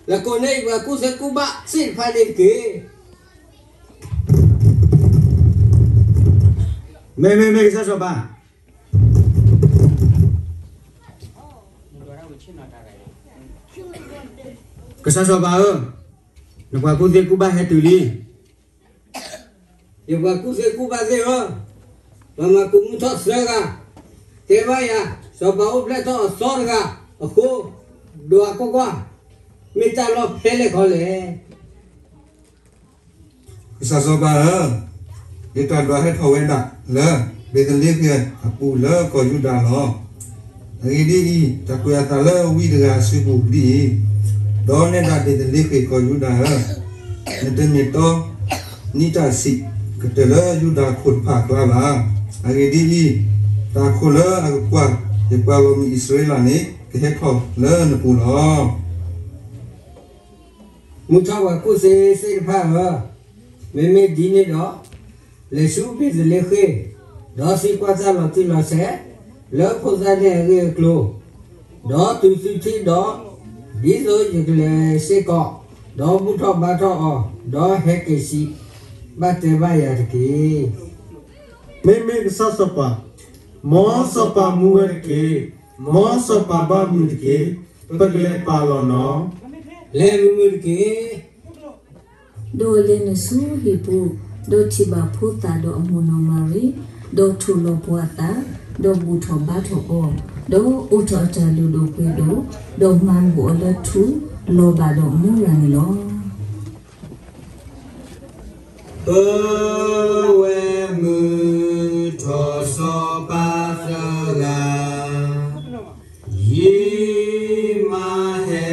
လဲၤကိးန့ၢ်ယပှၤကူၣ်သ့ကူၣ်ဘၣ်သ့ၣ်တဖၣ်န့ၣ်တက့ၢ်. မ့မ့ၢ်မ့ၢ်ကစၢ်စီၤပၤ, ကစၢ်စီၤပၤဧၢ, နပှၤကူၣ်သ့ကူၣ်ဘၣ်ဟဲတုၤလံ. ယပှၤကူၣ်သ့ကူၣ်ဘၣ်သ့ၣ်ဧၢ, ပှၤမၤကူၣ်မုၢ်ထီၣ်သၢဂၤ, တဲဘၣ်ယၤ, စီၤပၤအိၣ်ဖျဲၣ်ထီၣ်အသီတဂၤအဃိ, ဒွးကွၢ်ကွၢ်, မ့ၢ်တၢ်လီၢ်ဖဲလဲၣ်ခီလဲၣ်. ကစၢ်စီၤပၤဧၢ, ယတၢ်ဒွးဟဲထီၣ်ဝဲဒၣ်လၢ ဘ့းသလ့ဃ့ၣ်အပူၤလၢကီၢ်ယူဒၤလီၤ. အဂ့ၢ်ဒ်အံၤ, တၢ်ကွဲးအသးလၢဝံတဂၤအစုပူၤဒ်အံၤ, ဒီးနဲဒၣ်ဘ့းသလ့ဃ့ၣ်ကီၢ်ယူဒၤဧၢ, နတမ့ၢ်တီနံၤတၢ်ဆံးကတၢၢ်လၢယူဒၤခိၣ်တဖၣ်အကျါဘၣ်. အဂ့ၢ်ဒ်အံၤ, တၢ်ခိၣ်လၢအကကွၢ် ယပှၤဂီၢ်မုၢ်အံၣ်စရ့လးန့ၣ် ကဟဲထီၣ်လၢနပူၤလီၤ. မုၢ်ထီၣ်ပှၤကူၣ်သ့သ့ၣ်တဖၣ်ဧၢ, မ့မ့ၢ်ဒ်န့ၣ်ဒီး, လဲၤဆူဘ့းသလ့ဃ့ၣ်, ဒီးသံကွၢ်တၢ်လီၤတံၢ်လီၤဆဲး လၢဖိသၣ်န့ၣ်အဂ့ၢ်အကျိၤ, ဒီးတုၤသုထံၣ်ဒီး, ဒ်သိးယကလဲၤစ့ၢ်ကီး, ဒီးဘူၣ်ထီၣ်ဘါထီၣ်အီၤ, ဒီးဟဲက့ၤစံးဘၣ်တဲဘၣ်ယၤတက့ၢ်. မ့မ့ၢ်ကစၢ်စီၤပၤ, မ်စီၤပၤမူဝဲတက့ၢ်. မ်စီၤပၤဘၣ်မုာ်တက့ၢ်. ပကလဲၤပာ်လီၤနီၤ. လဲၤမုာ်မုာ်တက့ၢ်. ဒီးလဲၤနုာ်ဆူဟံၣ်ပူၤ, ဒီးထံၣ်ဘၣ်ဖိသၣ်ဒီးအမိၢ်နီၢ်မၤရံ, ဒီးထိၣ်လီၤပှၤအသး, ဒီးဘူၣ်ထီၣ်ဘါထီၣ်အီၤ, ဒီးအိးထီၣ်အတၢ်လုၢ်ဒိၣ်ပှ့ၤဒိၣ်, ဒီးမၤဘူၣ်အီၤလၢထူ, လီၤဘၣ်ဒီးအမိၢ်ယၤန့ၣ်လီၤ. ပဝဲမုၢ်ထီၣ်စီၤပၤသၢဂၤ, ယံာ်မးဟဲ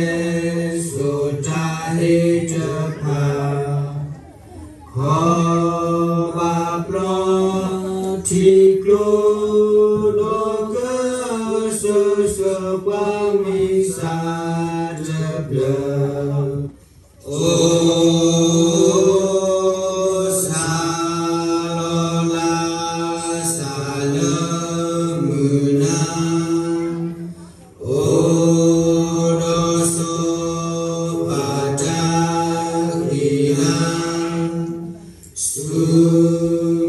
စိာ်တၢ်ဟ့ၣ်တဖၣ်, ခီဘၣ်ပျီထံကျိဒီးကစၢၢ်ဆၢပှၤမံစၢ်တဖျၢၣ်, အိၣ် စၢ်လီၤလၢ်စၢ်လၢမုၢ်နၤ, အိၣ်ဒီးစီၤပၤတၢ်ဃံလၤ, ဆူ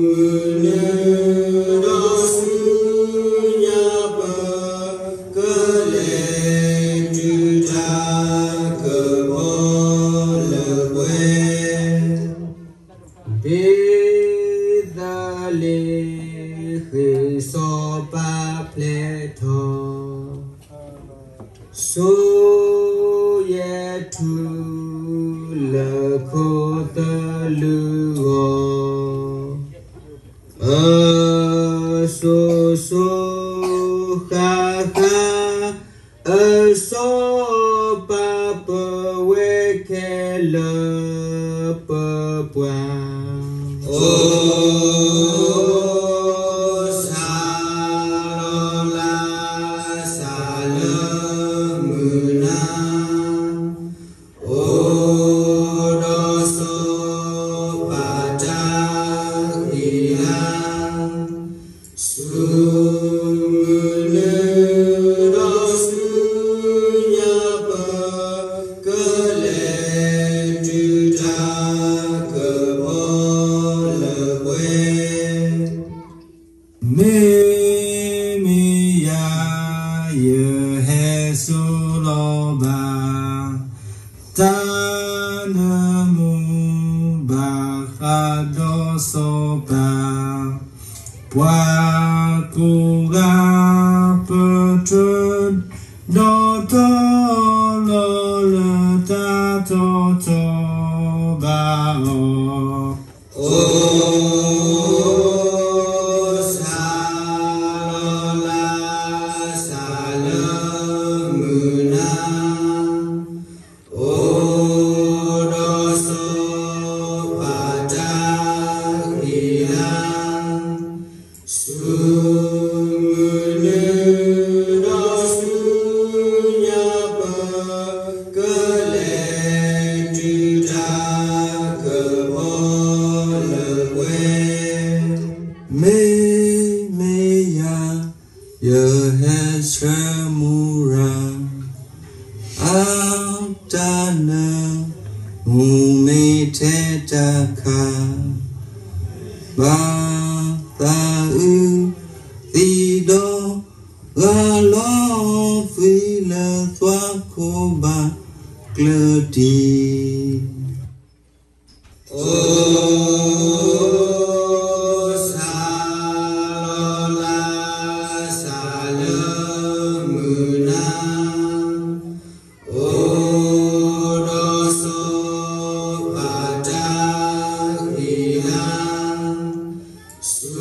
မုၢ်နုာ်ဒီးဆူညါပၢၢ်, ကလဲၤတုၤတၢ်ကဘီလၢပှဲၤ, ဘ့းသလ့ဃ့ၣ်စီၤပၤဖျဲးထီၣ်, စိၤယဲၢ်ထူၣ်လၢခိၣ်သလုးဂီၢ်, အစိၤစိၤဃၣ်ဃၣ်, အစီၤပၤပဝဲခဲလၢာ်ပပှၢ်, အိၣ် စၢ်လီၤလၢ်စၢ်လၢမုၢ်နၤ, အိၣ်ဒီးစီၤပၤတၢ်ဃံလၤ, ဆူမုၢ်နုာ်ဒီးဆူညါပၢၢ် ကလဲၤတုၤတၢ်ကပီၤလၢပှဲၤ မ့မ့ၢ်ယၤ ယဟဲစိာ်လီၤဘၣ် တၢ်နၢမူဘၣ်ဃးဒီးစီၤပၤ ပှၤကိးဂၤ ပတြၢၤဒီးတီလီၤလၢတၢ်တီတီ ဘၣ်အီၤ အိၣ်စးလီၤလၢ်စးလၢ် မုၢ်နၤ အိၣ်ဒီးစီၤပၤတၢ်ဃံလၤ ဆူမုၢ်နုာ်ဒီးဆူညါပၢၢ် ကလဲၤတုၤတၢ်ကပီၤလၢပှဲၤ မ့မ့ၢ်ယၤ ယဟဲဆၢမူရၤ အတၢ်နၢမူမ့ၢ်ထဲတၢ်ခါ ဘၣ်သးအုးသံဒီး ဂၤလီၤသွံလၢသွၣ်ခိၣ်ဘၣ်ကျၢၤတံၢ် အိၣ်စးလီၤလၢ်စးလၢ် မုၢ်နၤ အိၣ်ဒီးစီၤပၤတၢ်ဃံလၤ ဆူ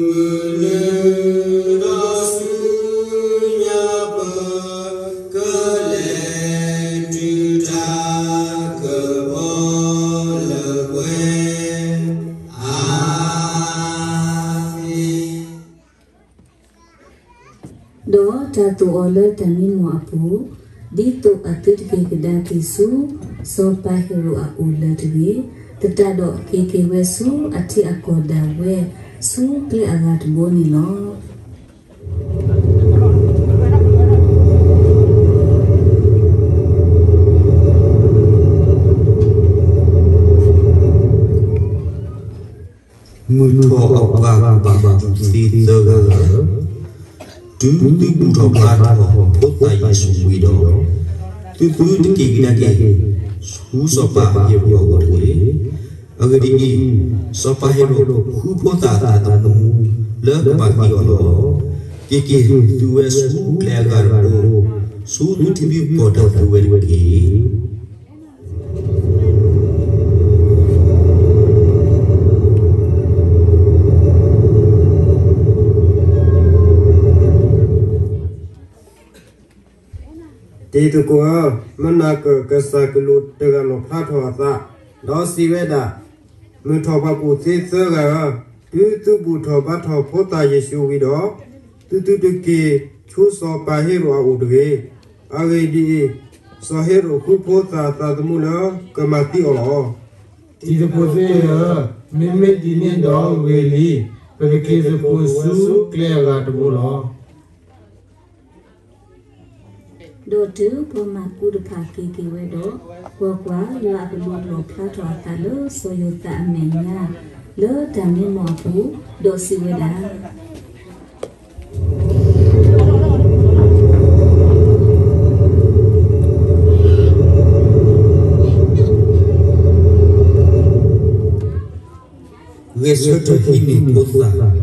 မုၢ်နုာ်ဒီးဆူညါပၢၢ် ကလဲၤတုၤတၢ်ကပီၤလၢပှဲၤ အၤမ့ၣ် ဒီးတၢ်သိၣ်အီၤလၢတၢ်မံမီၢ်အပူၤ, ဒ်သိးအသုတက့ၤကဒါက့ၤဆူ စီၤပၤဟ့ရိာ်အအိၣ်လၢၤတဂ့ၤ, သတးဒီးက့ၤက့ၤဝဲဆူအထံအကီၢ်ဒၣ်ဝဲ ဆူကျဲအဂၤတဘိန့ၣ်လီၤ. မုၢ်ထီၣ်အပှၤကူၣ်ဘၣ်ကူၣ်သ့သၢဂၤဧၢ, တုၤသုဘူၣ်ထီၣ်ဘါထီၣ်ဖိသၣ်ယ့ၣ်ၡူးဝံၤဒီး, သုသုတက့ၤကဒါက့ၤ ဆူစီၤပၤဟ့ရိာ်အအိၣ်တဂ့ၤ. အဂ့ၢ်ဒ်အံၤ, စီၤပၤဟ့ရိာ်ဃုဖိသၣ်အသးသမူလၢကဘၣ်သံအီၤလီၤ. က့ၤက့ၤသုဝဲဆူကျဲအဂၤတဘိ, ဆူသုထံသုကီၢ်ဒၣ်သုဝဲတက့ၢ်. တံၤသကိးဧၢ, မနၤကၢၣ်ကစၢ်ကလူးတဂၤလီၣ်ဖျါထီၣ်အသး, ဒီးစံးဝဲဒၣ်, မုၢ်ထီၣ်ပှၤကူၣ်သ့သၢဂၤဧၢ, တုၤသုဘူၣ်ထီၣ်ဘါထီၣ်ဖိသၣ်ယ့ၣ်ၡူးဝံၤဒီး, သုသုတက့ၤဆူစီၤပၤဟ့ရိာ်အအိၣ်တဂ့ၤ. အဂ့ၢ်ဒ်အံၤ, စီၤဟ့ရိာ်ဃုဖိသၣ်အသးသမူလၢကမၤသံအီၤလီၤ. တံၤသကိးသ့ၣ်ဧၢ, မ့မ့ၢ်ဒ်န့ၣ်ဒီးဂ့ၤလံ, ပကက့ၤသကိးဆူကျဲအဂၤတဘိလီၤ. ဒီးတုၤပှၤမၢကူတဖၣ်က့ၤက့ၤဝဲဒီး, ကွၢ်ကွၢ်, ယွၤအကလူးလီၣ်ဖျါထီၣ်အသးလၢစီၤယိၤသးအမဲာ်ညါ, လၢတၢ်မံမီၢ်အပူၤ, ဒီးစံးဝဲဒၣ်, ဂဲၤဆၢထၢၣ်ဟံးန့ၢ်ဖိသၣ်,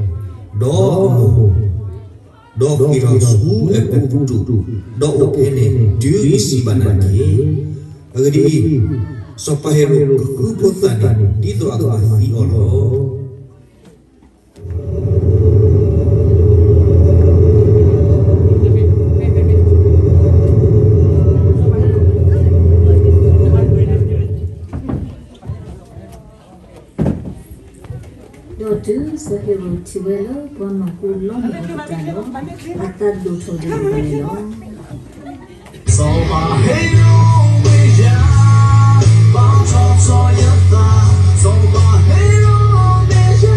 ဒီးအမိၢ်, ဒီးဃ့ၢ်ထီၣ်ဆူအဲၤကူပတူး, ဒီးအိၣ်ဖဲန့ၣ်တုၤယစံးဘၣ်နၤတက့ၢ်. အဂ့ၢ်ဒ်အံၤ, စီၤပၤဟ့ရိာ်ကဃုဖိသၣ်န့ၣ် ဒ်သိးအကမၤသံအီၤလီၤ. ဒီးတုၤစီၤဟ့ရိာ်ထံၣ်ဝဲလၢပှၤမၢကူလီၤမၢ်အသးဒီး, အသးဒိၣ်ထီၣ်ဒိၣ်ထီၣ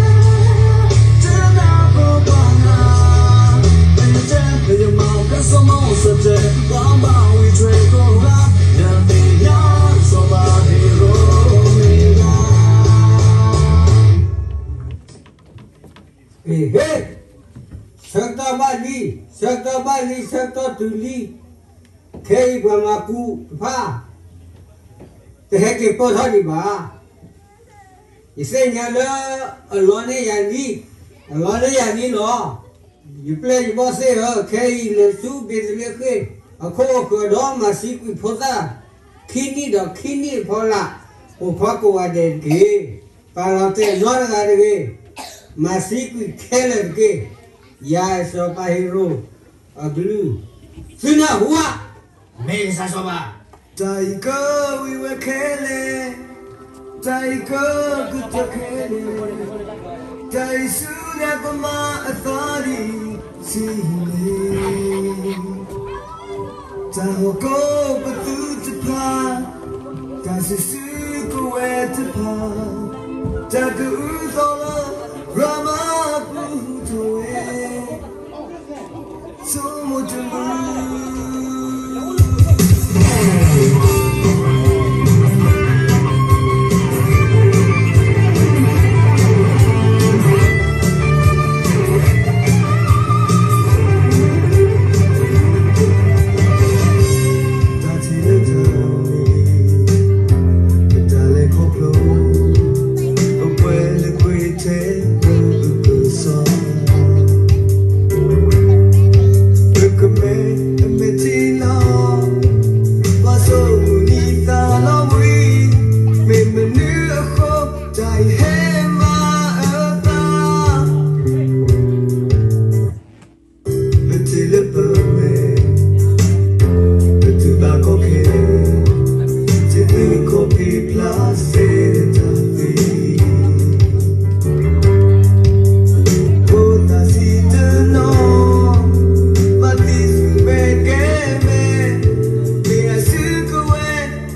်န့ၣ်လီၤ. ဆၢကတီၢ်ဘၣ်လံ, ဆၢကတီၢ်ဘၣ်လံ, ဆၢကတီၢ်တုၤလံ, ခဲအံၤပှၤမၤကူးတဖၣ် တဟဲက့ၤပၢၢ်ထီၣ်ဒံးဘၣ်. ယသ့ၣ်ညါလၢအလီန့ၢ်ယၤလံ, အလီန့ၢ်ယၤလံလီၤ. ယပျဲၢ်ယဘီၣ်သ့ၣ်ဧၢ, ခဲအံၤလဲၤဆူဘ့ၤသလ့ဃ့ၣ် အခိၣ်အဃၢၤဒီးမၤသံကွံာ်ဖိသၣ် ခံနံၣ်ဒီးခံနံၣ်အဖီလာ်, ပိာ်ခွါကိးဂၤဒဲးတက့ၢ်. ပာ်လီၤတဲာ်နီတဂၤတဂ့ၤ, မၤသံကွံာ်ခဲလၢာ်တက့ၢ်. ယၤစီၤပၤဟ့ရိၣ်အကလုၢ်, သုနၢ်ဟူဧါ. မ့ၢ်ကစၢ်စီၤပၤ. တၢ်အံၤကဝံၤဝဲခဲလၢာ်, တၢ်အံၤကကတၢၢ်ခဲလၢာ်, တၢ်အံၤဆူညါကမၤအသးဒ်ဆံးန့ၣ်, တၢ်ဟီၣ်ခိၣ်ပသူတဖၣ်, တၢ်စုဆူကဝဲၤတဖၣ်, တၢ်ကအုၣ်သီလၢရၤမၤပူၤထီၣ်ဝဲ ဆိကမိၣ်တမုာ် တၢ်ထံၣ်လၢတၢ်န့ၣ် တၢ်လဲၤခီဖျိ ပပှဲၤလၢကွံာ်ထဲ ပကစီၣ် ပကမဲ အမဲာ်ထံလီၤ ပှၤစိာ်မုၢ်နံၤသးလီၤဝံၤ မ့ၢ်မနုၤအဃိ တၢ်အံၤဟဲမၤအသး ပထံၣ်လၢပမဲာ် ပတူၢ်ဘၣ်ကီခဲ စ့သုခီၣ်ဖံးဖျါစ့တၢ်သံ ဖိသၣ်ဆံးတနီၤ ဘၣ်သံဆူၣ်မဲာ်ကဲမဲာ် မ့ၢ်အစုကဝဲၤ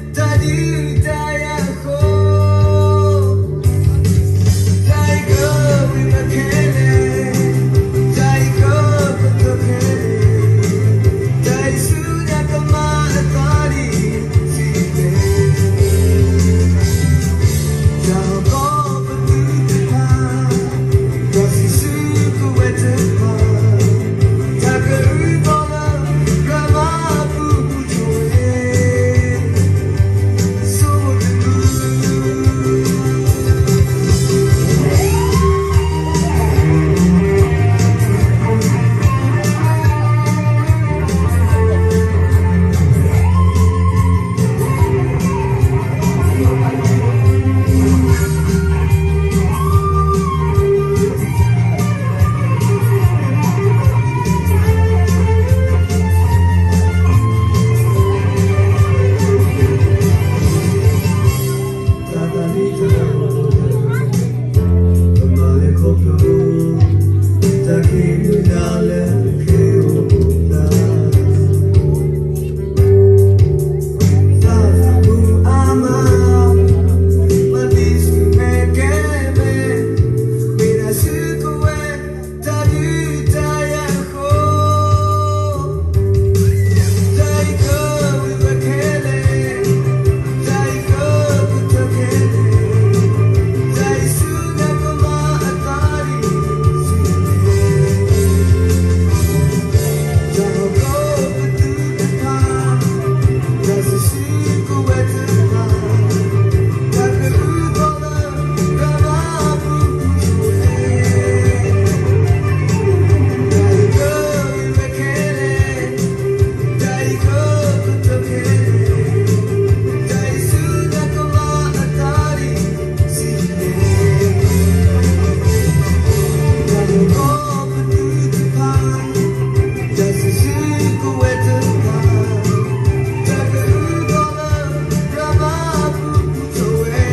တၢ်ဒုးတၢ်ယၤအဃိ တၢ်အံၤကဝံၤဝဲခဲလၢာ်, တၢ်အံၤကကတၢၢ်ခဲလၢာ်, တၢ်အံၤဆူညါကမၤအသးဒ်ဆံးန့ၣ်, တၢ်ဟီၣ်ခိၣ်ပသူတဖၣ် တၢ်စုဆူကဝဲၤတဖၣ် တၢ်ကအုၣ်သီလၢ ရၤမၤအပူၤကွံာ်ဝဲ ဆိကမိၣ်တမုာ် တၢ်သးဒ်တၢ်အိၣ် ပမၤလဲၤခီဖျိ တၢ်က့ၤမုၢ်နၤလၢခဲအိၣ်သး သးသမူအါမး မၤသံဆူၣ်မဲာ်ကဲမဲာ် မ့ၢ်တၢ်စုကဝဲၤ တၢ်ဒုးတၢ်ယၤအဃိ တၢ်အံၤကဝံၤဝဲခဲလၢာ်, တၢ်အံၤကကတၢၢ်ခဲလၢာ်, တၢ်အံၤဆူညါကမၤအသးဒ်ဆံးန့ၣ်, တၢ်ဟီၣ်ခိၣ်ပသူတဖၣ် တၢ်စုဆူကဝဲၤတဖၣ် တၢ်ကအုၣ်သီလၢ ရၤမၤအပူၤကွံာ်ဝဲ တၢ်အံၤကဝံၤဝဲခဲလၢာ်, တၢ်အံၤကကတၢၢ်ခဲလၢာ်, တၢ်အံၤဆူညါကမၤအသးဒ်ဆံးန့ၣ်, တၢ်ဟီၣ်ခိၣ်ပသူတဖၣ် တၢ်စုဆူကဝဲၤတဖၣ် တၢ်ကအုၣ်သီလၢ ရၤမၤအပူၤကွံာ်ဝဲ တုၤ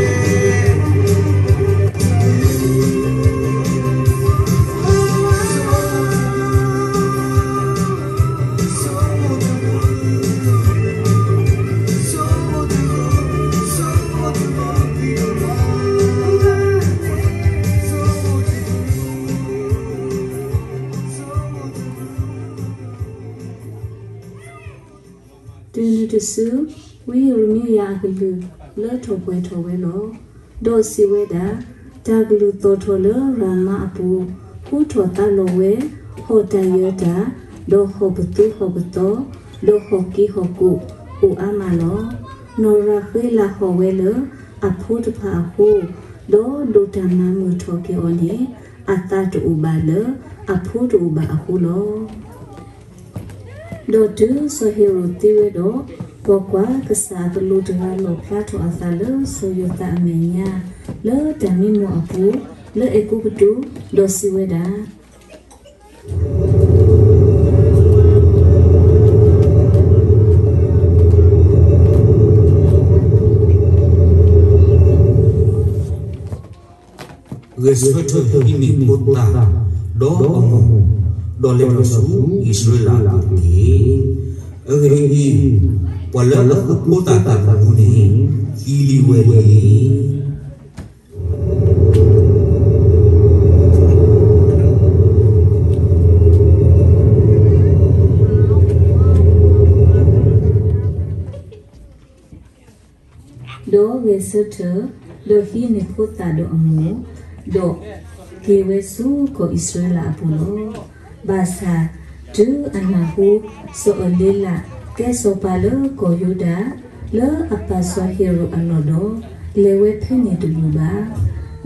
နုၤတစု ဝံယံးရမံယၤအကလုၢ် လၢထီၣ်ပှဲၤထီၣ်ဝဲလီၤ. ဒီးစံးဝဲဒၣ်, တၢ်ကလုၢ်သီၣ်ထီၣ်လၢရၤမၤအပူၤ, ဟူထီၣ်သါလီၤဝဲ, ဟီၣ်တၢ်ယၢၤတၢ်, ဒီးဟီၣ်ပသူဟီၣ်ပသီ, ဒီးဟီၣ်က့ၤဟီၣ်ကိၣ်အိၣ်အါမးလီၤ. နီၢ်ရၤဃ့လးဟီၣ်ဝဲလၢအဖိတဖၣ်အဃိ, ဒီးဒိၣ်တၢ်မၤမုာ်ထီၣ်က့ၤအီၤန့ၣ်, အသးတအိၣ်ဘၣ်လၢအဖိတအိၣ်ဘၣ်အဃိလီၤ. ဒီးတုၤစီၤဟ့ၤရိာ်သံဝဲဒီး, ကွၢ်ကွၢ်, ကစၢ်အကလူးတဂၤလီၣ်ဖျါထီၣ်အသးလၢစီၤယိၤသးအမဲာ်ညါ, လၢတၢ်မံမီၢ်အပူၤ, လၢအဲၤကူပတူး, ဒီးစံးဝဲဒၣ်, ဂဲၤဆၢထၢၣ်ဟံးန့ၢ်ဖိသၣ်ဒီးအမိၢ်, ဒီးလဲၤထီၣ်ဆူအံၣ်စရ့လးအပူၤတက့ၢ်. အဂ့ၢ်ဒ်အံၤ, ပှၤလၢအဃုဖိသၣ်တၢ်မူန့ၣ် သံလံဝဲလံ. ဒီးဂဲၤဆၢထၢၣ်, ဒီးဟံးန့ၢ်ဖိသၣ်ဒီးအမိၢ်, ဒီးက့ၤဝဲဆူကီၢ်အံၣ်စရ့လးအပူၤလီၤ. ဘၣ်ဆၣ်တုၤအနၢ်ဟူ စီၤအၣ်လ့လးကဲစီၤပၤလၢကီၢ်ယူဒၤ, လၢအပၢ်စီၤဟ့ၤရိာ်အလီၢ်ဒီး, လဲၤဝဲဖဲန့ၣ်တဘူၣ်ဘၣ်.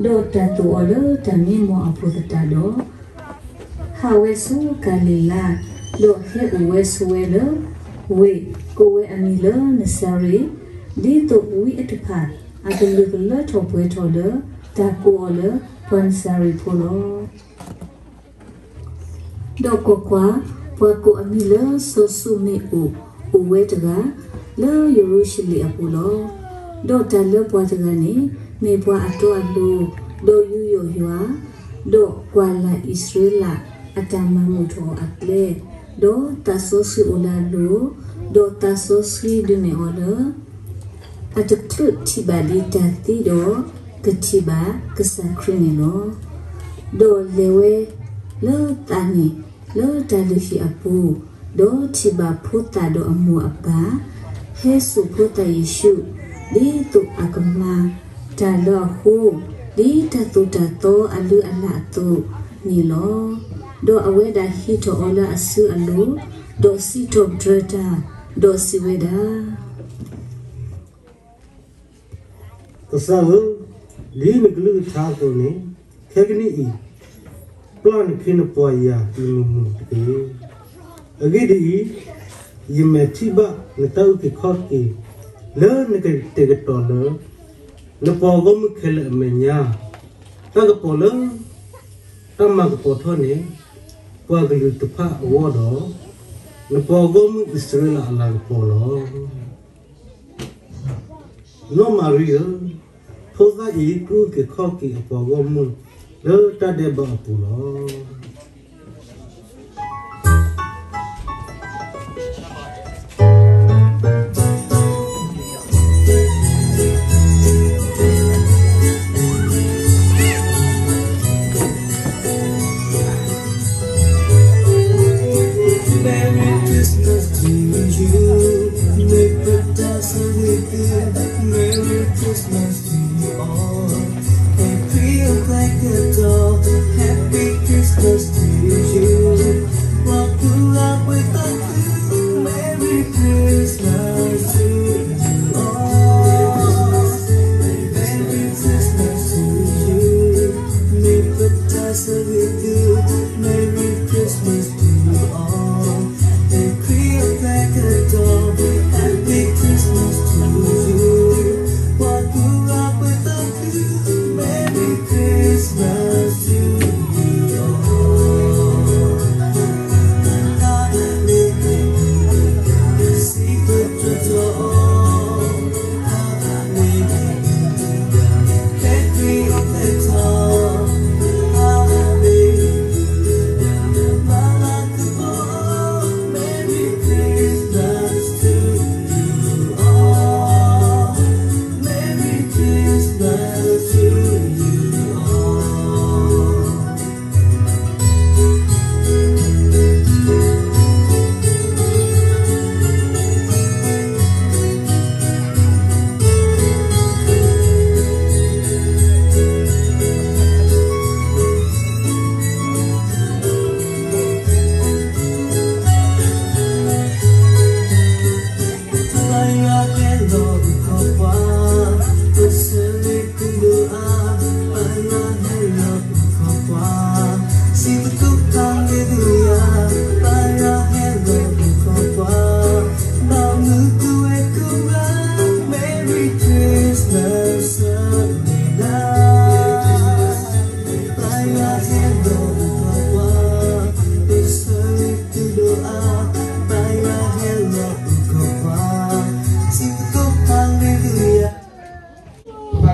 ဒီးတၢ်သိၣ်အီၤလၢတၢ်မံမီၢ်အပူၤသတးဒီး ဟးဝဲဆူကၤလံၤလါ, ဒီးဟဲအိၣ်ဝဲဆိးဝဲလၢဝ့ၢ်ကိးဝဲအမံၤလၢနစၤရ့း, ဒ်သိးဝံအတဖၣ်အကလုၢ်ကလၢထီၣ်ပှဲၤထီၣ်လၢ တၢ်ကိးအီၤလၢပှၤနစၤရ့းဖိလီၤ. ဒီးကွၢ်ကွၢ်, ပှၤကိးအမံၤလၢစီၤၡူမ့းအိၣ်, အိၣ်ဝဲတဂၤ လၢယရူၤၡလ့ၣ်အပူၤလီၤ. ဒီးတၢ်လၢပှၤတဂၤန့ၣ် မ့ၢ်ပှၤအတီအလိၤ, ဒီးယူးယီၣ်ယွၤ, ဒီးကွၢ်လၢ်အံၣ်စရ့လးအတၢ်မၤမုာ်ထီၣ်အကျဲ, ဒီးသးစီဆှံအိၣ်လၢအလိၤ, ဒီးသးစီဆှံဒုးနဲၣ်အီၤလၢ အတချုးထံၣ်ဘၣ်ဒံးတၢ်သံဒီး ကထံၣ်ဘၣ်ကစၢ်ခရံာ်န့ၣ်လီၤ. ဒီးလဲၤဝဲလၢသးန့ၣ်လၢတၢ်လုၢ်ဟံၣ်အပူၤ, ဒီးထံၣ်ဘၣ်ဖိသၣ်ဒီးအမိၢ်အပၢ်, ဟဲစိာ်ဖိသၣ်ယ့ၣ်ၡူး, ဒ်သိးအကမၤတၢ်လၢအဃိ, ဒ်တၢ်သိၣ်တၢ်သီအလုၢ်အလၢ်အသိးန့ၣ်လီၤ. ဒီးအဝဲဒၣ်ဟံးထီၣ်အီၤလၢအစုအလိၤ, ဒီးစံးထီၣ်ပတြၢၤတၢ်, ဒီးစံးဝဲဒၣ် ကစၢ်ဧၢ, ဒ်နကလုၢ်ကထါအသိးန့ၣ်, ခဲကနံၣ်အံၤ, ပျၢ်နခ့နပှၤယၤတမံၤမံၤတက့ၢ်. အဂ့ၢ်ဒ်အံၤ, ယမဲာ်ထံၣ်ဘၣ်နတၢ်အုၣ်က့ၤခီၣ်က့ၤ လၢနကတဲာ်ကတီၤလၢ နပှၤဂီၢ်မုၢ်ခဲလၢာ်အမဲာ်ညါ, တၢ်ကပီၤလၢ တၢ်မၤကပီၤထီၣ်န့ၢ် ပှၤကလုာ်တဖၣ်အဂီၢ်ဒီး နပှၤဂီၢ်မုၢ်အံၣ်စရ့လးအလၤကပီၤလီၤ. နီၢ်မၤရံဧၢ, ဖိသၣ်အံၤကအုၣ်က့ၤခီၣ်က့ၤအပှၤဂီၢ်မုၢ်လၢတၢ်ဒဲးဘးအပူၤလီၤ. Merry Christmas to you. May the stars with you. Merry Christmas to you all. A real black doll. Happy Christmas to you. Walk around with a Merry Christmas to you all. Merry Christmas to you. May the stars with you. Merry Christmas to you all. A real black doll. Happy Christmas to you. Walk around with a Merry Christmas to you all.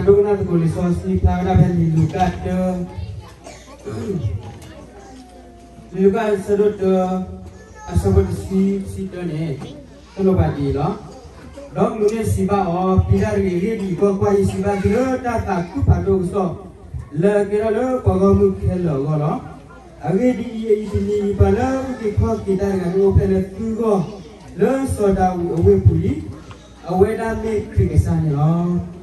ဒိကနၣ်သကိးလံာ်စီဆှံဖျါဝဲဒၣ်ဖဲလံာ်လူၤကၣ်တၢ, လံာ်လူၤကၣ်အဆၢဒိၣ်တၢ, အဆၢဖိတဆံတၢန့ၣ်, သိၣ်လိပာ်ဒ်အံၤလီၤ. ဒီးကလူးန့ၣ်စံးဘၣ်အီၤ, ပံၤဒၣ်တဂ့ၤ, အဂ့ၢ်ဒ်အံၤ, ကွၢ်ကွၢ်, ယစံးဘၣ်သုလၢတၢ်သးခုဖးဒိၣ်ကစီၣ် လၢအကဲထီၣ်လၢပှၤဂီၢ်မုၢ်ခဲလၢာ်အဂီၢ်လီၤ. အဂ့ၢ်ဒ်အံၤ, အံၤတနံၤအံၤ ပှၤလၢအအုၣ်က့ၤခီၣ်က့ၤတၢ်တဂၤန့ၣ်အိၣ်ဖျဲၣ်လၢသုဂီၢ် လၢစီၤဒၤဝံးအဝ့ၢ်ပူၤလံ. အဝဲဒၣ်မ့ၢ်ခရံာ်ကစၢ်န့ၣ်လီၤ.